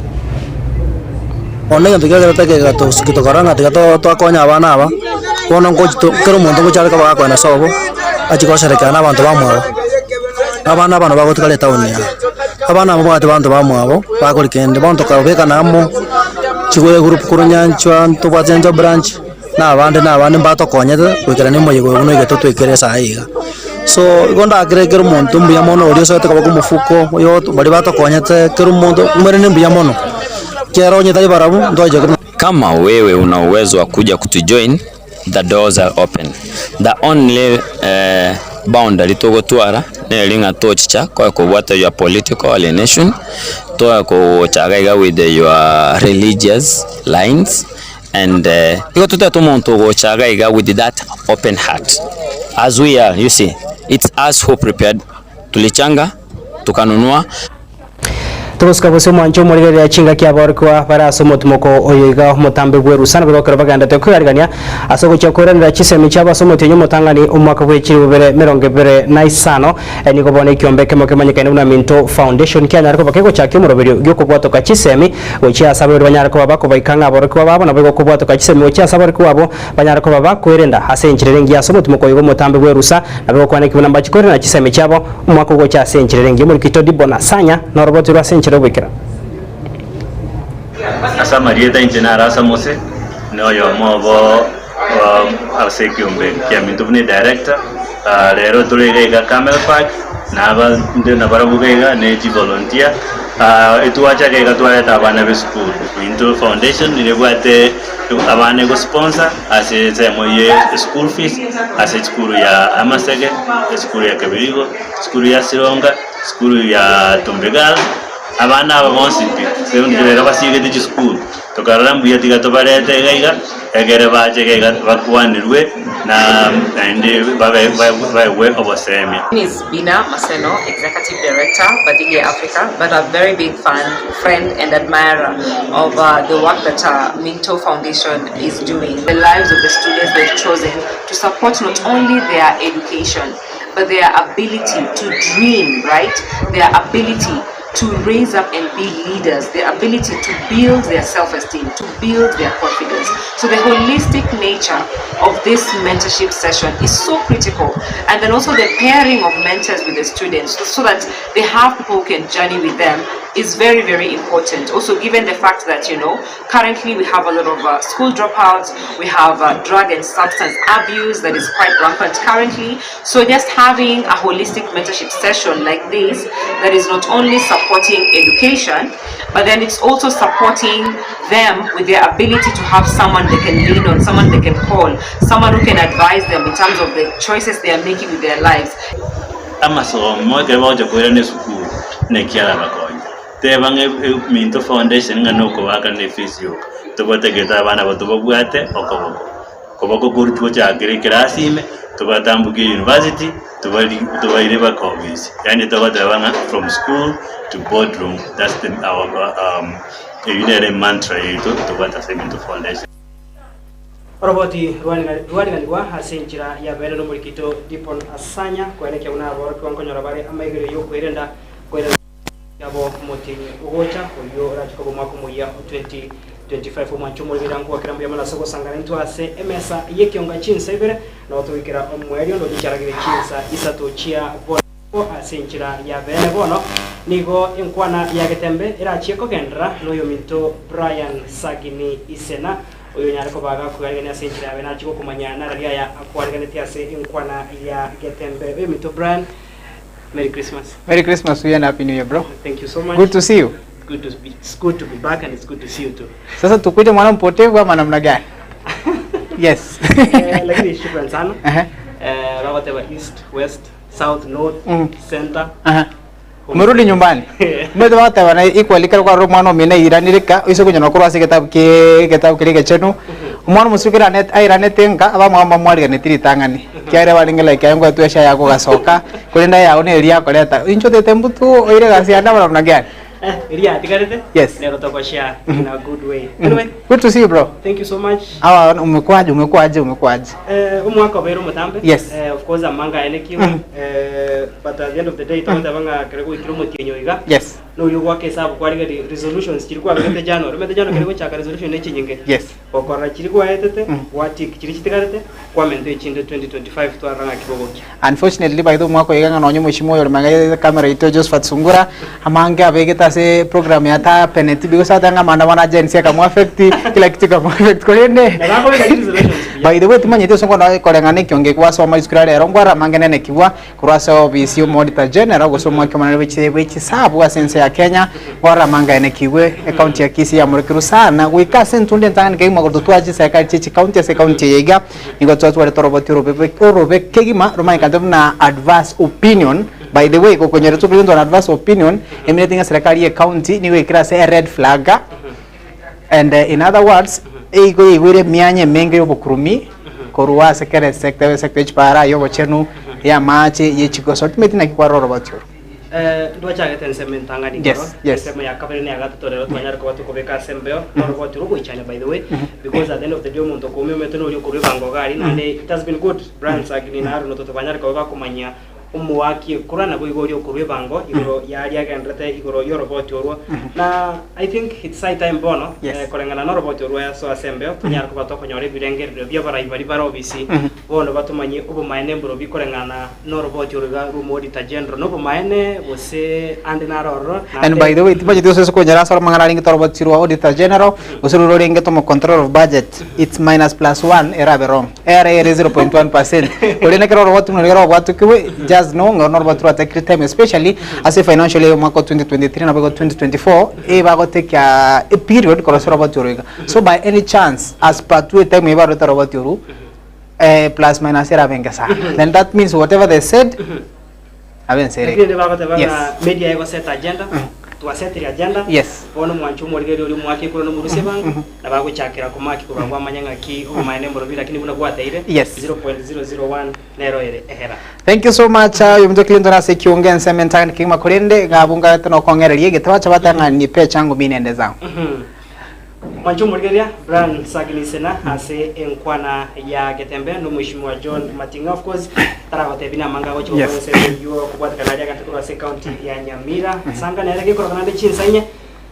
Bono egento kiagerete kegatosiki tokarora ng'a tiga to twakonya abana aba, bono ngochi to kera omonto ngochi are koba gakoenda sobo, achie gosherekea na abanto bamwabo. Abana abano bagotigara etown aa, abana aba mbabwate banto bamwabo bakori kende, bono tokabekana amo, chigwe egroup korwa nyanchwa ntobwate nyanchwa branch, na abande na abande mbatokonyete goikerania omoyega oyo buna oigete otwekere esaa eye iga. So, igo ndakere kera omonto mbuya mono oria osoete koba omofuko, oyo baria batokonyete kera omonto mwerende mbuya mono, ekero onye tari barabwo ntwacha kobuna. Kama wewe una uwezo wa kuja kutujoin the doors are open. The only boundary togotwara neri ng'a tochicha koe kobwata your political alienation, toe kogocha iga iga with your religious lines and igo totagete omonto ogocha iga iga with that open heart as we are you see it's us who prepared tulichanga tukanunua. Togosika bosio omwanche omorigereria chingaki aborokigwa bare ase omotimoko oyo iga omotambe bw'erusana bw'ekero bagenderete kwearigania ase ogochia koiranera chisemi chiabo ase omotienyi omotang'ani omwaka bwe chilifu bibere merongo ebere na isano. Nigo bono ekiombe ekemo kemanyekaine buna Minto Foundation kianyare koba kegochakia omoroberio gi'okobwatoka chisemi gochia ase abaibori banyare koba bakobaika ng'a aborokigwa babo naboigo kobwatoka chisemi gochia ase aborokigwa abwo banyare koba bakwerenda ase enchera ere engiya ase omotimoko oyo iga omotambe bw'erusa naboigo kwaneki buna mbachi koirana chisemi chiabo Omwaka ogocha ase enchera ere engiya omorikito Dibona Sanya noroboti rwe ase enchera y'oboikera. Ase amarieta inche naro ase Mose, na oyomo obo ase ekiombe kiaminto buna edirector. Rero tore iga iga Camel Park, na abande nabarabwo iga iga ne chivolunteer. Etwacha iga iga twareta abana b'esukuru. Minto Foundation nigo ebwate abana egosponsor ase ensemo ye eschool fees, ase esukuru ya Amasege, esukuru ya Kebirigo, esukuru ya Sironga, esukuru ya Tumbe Girls, abana aba bonsi pi, rero basigete chisukuru, tokarora mbuya tiga tobarete iga iga, egere bache iga iga bakwanirwe na naende babe baegwe obosemia. My name is Bina Maseno, Executive Director, Badilia Africa, but a very big fan, friend and admirer of uh, the work that uh, Minto Foundation is doing. The lives of the students they've chosen to support not only their education, but their ability to dream, right? Their ability to raise up and be leaders, their ability to build their self-esteem, to build their confidence. So the holistic nature of this mentorship session is so critical. And then also the pairing of mentors with the students so that they have people who can journey with them is very, very important. Also, given the fact that, you know, currently we have a lot of uh, school dropouts, we have uh, drug and substance abuse that is quite rampant currently. So just having a holistic mentorship session like this that is not only supporting education, but then it's also supporting them with their ability to have someone they can lean on, someone they can call, someone who can advise them in terms of the choices they are making with their lives. Amasomo ekero bagocha koirana esukuru naki arabakonye. Teba ng'a Minto Foundation ng'a nokobaakana efees yoka, tobwate abana aba tobabwate okoboko. Koboko korwa tochakere ekerasi ime, tobatambokie university, tobari tobaire mpaka ofisi. Yaani togoteba ng'a from school to boardroom that's the our eyio nere emantra yaito tobwate ase Minto Foundation. Oroboti rwariganigwa ase enchera ya bene nomorikito Dipon Asanya koenekia buna aborokigwa nkonyora bare amaigerio y'okwerenda koirana yabo omotienyi ogocha oyio orache koba omwaka omoyia o 2025. Omwanche omoremire ankogakera mbuya mono ase ogosangana intwe ase emesa y'ekionga chinsa ibere nabo togoikera omoerio ndoche chiaragire chinsa isato chia bono ase enchera ya bene bono nigo enkwana ya getembe erachie kogenderera noyominto Brian Sagini Isena Oyo onyare koba agakwearigania ase enchera yabe nachie gokomanya narari aya akoariganetie ase enkwana ya Getembe. Oyominto Brian, Merry Christmas. Merry Christmas to you and Happy New Year bro. Thank you so much. Good to see you. Good to be, it's good to be back and it's good to see you too. Sasa tukuite mwana mpotevu ama namna gani? Yes. Eh, lakini shukran sana. Aha. Eh, bagoteba east, west, south, north, center. Aha. Umerudi nyumbani. Omanyete bagoteba na equally ekero kwarora omwana omino airanire eka, oise konyora korwa ase egetabu kie egetabu keria egechenu, omwana omosike ekero airane airanete nka, abamwabo mbamwariganeti ritang'ani, ekiagera barenge like aye ngoetwe esha yago ogasoka, korende ayago neria akoreta, inche otete mbutu oire egasi yane aba namna gani? Eh, eria yatigarete Yes. nero togoshare in a good way. Anyway, Good to see you bro. thank you so much. Awa umekuaje umekuaje umekuaje? Eh, omwaka obeire omotambe. Yes. Eh, of course amanga aye nekiu. Eh, but at the end of the day togoteba ng'a kere goikire omotienyi oiga. Yes. Noria ogoaka esabu kwarigeria resolutions chiria kwabegete January, omanyete January ekero egochaka resolution ne chinyinge. Yes. Gokorora chiria kwaetete, gwatick chiria chitigarete, kwamenta echinde 2025 twarora ng'aki bogokia. Unfortunately by the way omwaka oyo iga ng'a nonye omweshimiwa oyo ore magega ya camera yaito Josephat Sungura, amange abegete ase program ya tapeneti because ateba ng'a maandamano a Gen Z akamu affect, kila kitu ekamu affect korende Nabo akobeka chiresolutions buya. by the way timanyeti ase ngono koreng'ana ekiongo eke gwasoma rituko ria rero nkware amange nenekigwa Korwa ase ofisi y'Omoodita General gose omwaki omonene bwe chisabu ase ense ya Kenya, Gora amangaenekigwe, ecounty ya Kisii yamorekerwe sana goika ase entunda entang'ani kegima korwa totware chiserekari chie chicounty ase ecounty eye iga nigo twatwarete oroboti orobe orobe kegima romanyekanete buna adverse opinion by the way gokonyora tokorentwa na adverse opinion emineti ng'a serikali ye county nigo ekire ase ered flag and in other words eigo yaigwere emianya emenge y'obokurumi korwa ase kera esector ebe esector ye chipara, y'obochenu, y'amache, ye chigoso ultimately naki kwarora oroboti oro. Eh, ndwachagete ensemo entang'ani Yes, igoro, yes. ensemo ya kabere na ya gatato rero twanyare koba tokobeka ase embeo, na oroboti rogoichania by the way, because at the end of the day omonto okoumia omanyete noria okorwa ebango iga aria, naende it has been good, Brian Sagini na Aaron Ototo banyare koba bakomanyia omoaki ekura naboigo oria okorwa ebango igoro yaria agenderete igoro y'oroboti orwo. Na I think it's high time bono Yes. eh, koreng'ana n'oroboti orwo aso ase embeo tonyare koba tokonyora ebirengererio bi'abarai baria bare obisi bono batomanyie obomaene mborobi koreng'ana n'oroboti oro iga rw'Omoodita General nobomaene gose ande naro ororo And by the way, timanyeti gose ase okonyora ase amang'ana arenge toroboti rwa Auditor General, gose roro orenge tomo control of budget, it's minus plus one erabe wrong. Ere ere 0.1 percent. Korende ekero oroboti buna riria rwabwatokigwe, just know ng'a noroboti rwa take time especially ase financial year y'omwaka o 2023 naboigo 2024, ebagotake a period korosia oroboti oro iga. So by any chance, as per to time eye barorete oroboti oru, eh, plus minus erabe enke sana. Then that means whatever they said, abe ense ere. Lakini bagoteba Yes. ng'a media egoseta agenda, twasetire agenda, Yes. bono mwanche omorigereria oria omoake ekura nomorusia ebango, na bagochakera komaki korwa abwo amanye ng'aki obomaene mborobi lakini buna gwateire, Yes. 0.001 nero ere ehera. Thank you so much oyo omonto Clinton ase ekiongo ensemo entang'ani kegima korende iga abwo ngagete nokong'ereria egete bacha bateba ng'a nipe changu mi nende zangu. Mwanche omorigereria Brian Sagini Sena ase enkwana ya Getembe na omweshimiwa John Mating'a of course taragotebia namange agochia gokora Yes. ensemo eyio kobwatekana aria agante korwa ase county ya Nyamira. Sanga nere gekorokana ande chinsanye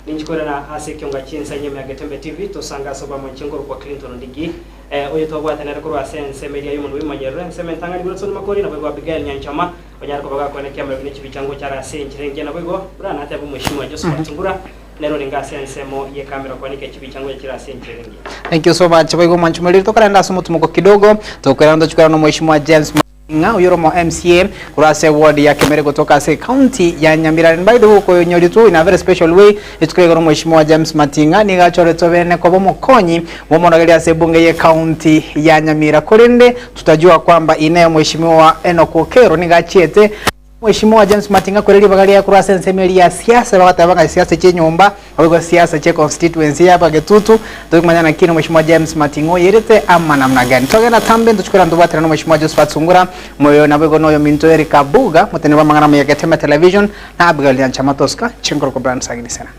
ninchikorera ase ekionga chinsanye ime ya Getembe TV tosanga ase obwamo inche nkorokwa Clinton Ondigi eh, oyo twabwate nere korwa ase ensemo eria y'omonto bw'emanyerero ensemo entang'ani Wilson Makori naboigo Abigail Nyanchama onyare koba gakoenekia amarobi ne chibicha ngocha are ase enchera engiya naboigo Brian atebe omweshimiwa Josephat Ngura Nere orenge ase ensemo y'ekamera okwaneka echibicha ngocha chire ase enchera engiya. Thank you so much boigo mwanchi moriri tokarenda ase omotumoko kidogo tokoirana tochikwana na omweshimiwa James Ng'a oyore omo MCA korwa ase ward ya Kemere gotoka ase county ya Nyamira and by the way okonyoritwe in a very special way rituko rigoro omweshimiwa James Mating'a nigo achoretwe bene koba omokonyi bw'omonogeria ase ebunge ye county ya Nyamira korende tutajua kwamba inee omweshimiwa Enock Okero nigo achiete Mweshimiwa James Mating'a kore ribaga riaye korwa ase ensemo eria ya siasa bagateba ng'a siasa chi'enyomba naboigo siasa chie constituency ya Abagetutu toikumanya naki na Mweshimiwa James Mating'a oyerete ama namna gani. Togenda tambe ntochikora ntobwatane na Mweshimiwa Josephat Sungura moyo naboigo na oyominto Eric Abuga moteneneri bw'amang'ana amaya Geteme Television na Abigail Nyanchama Tosca Chinkoroko Brand Sagini Sena.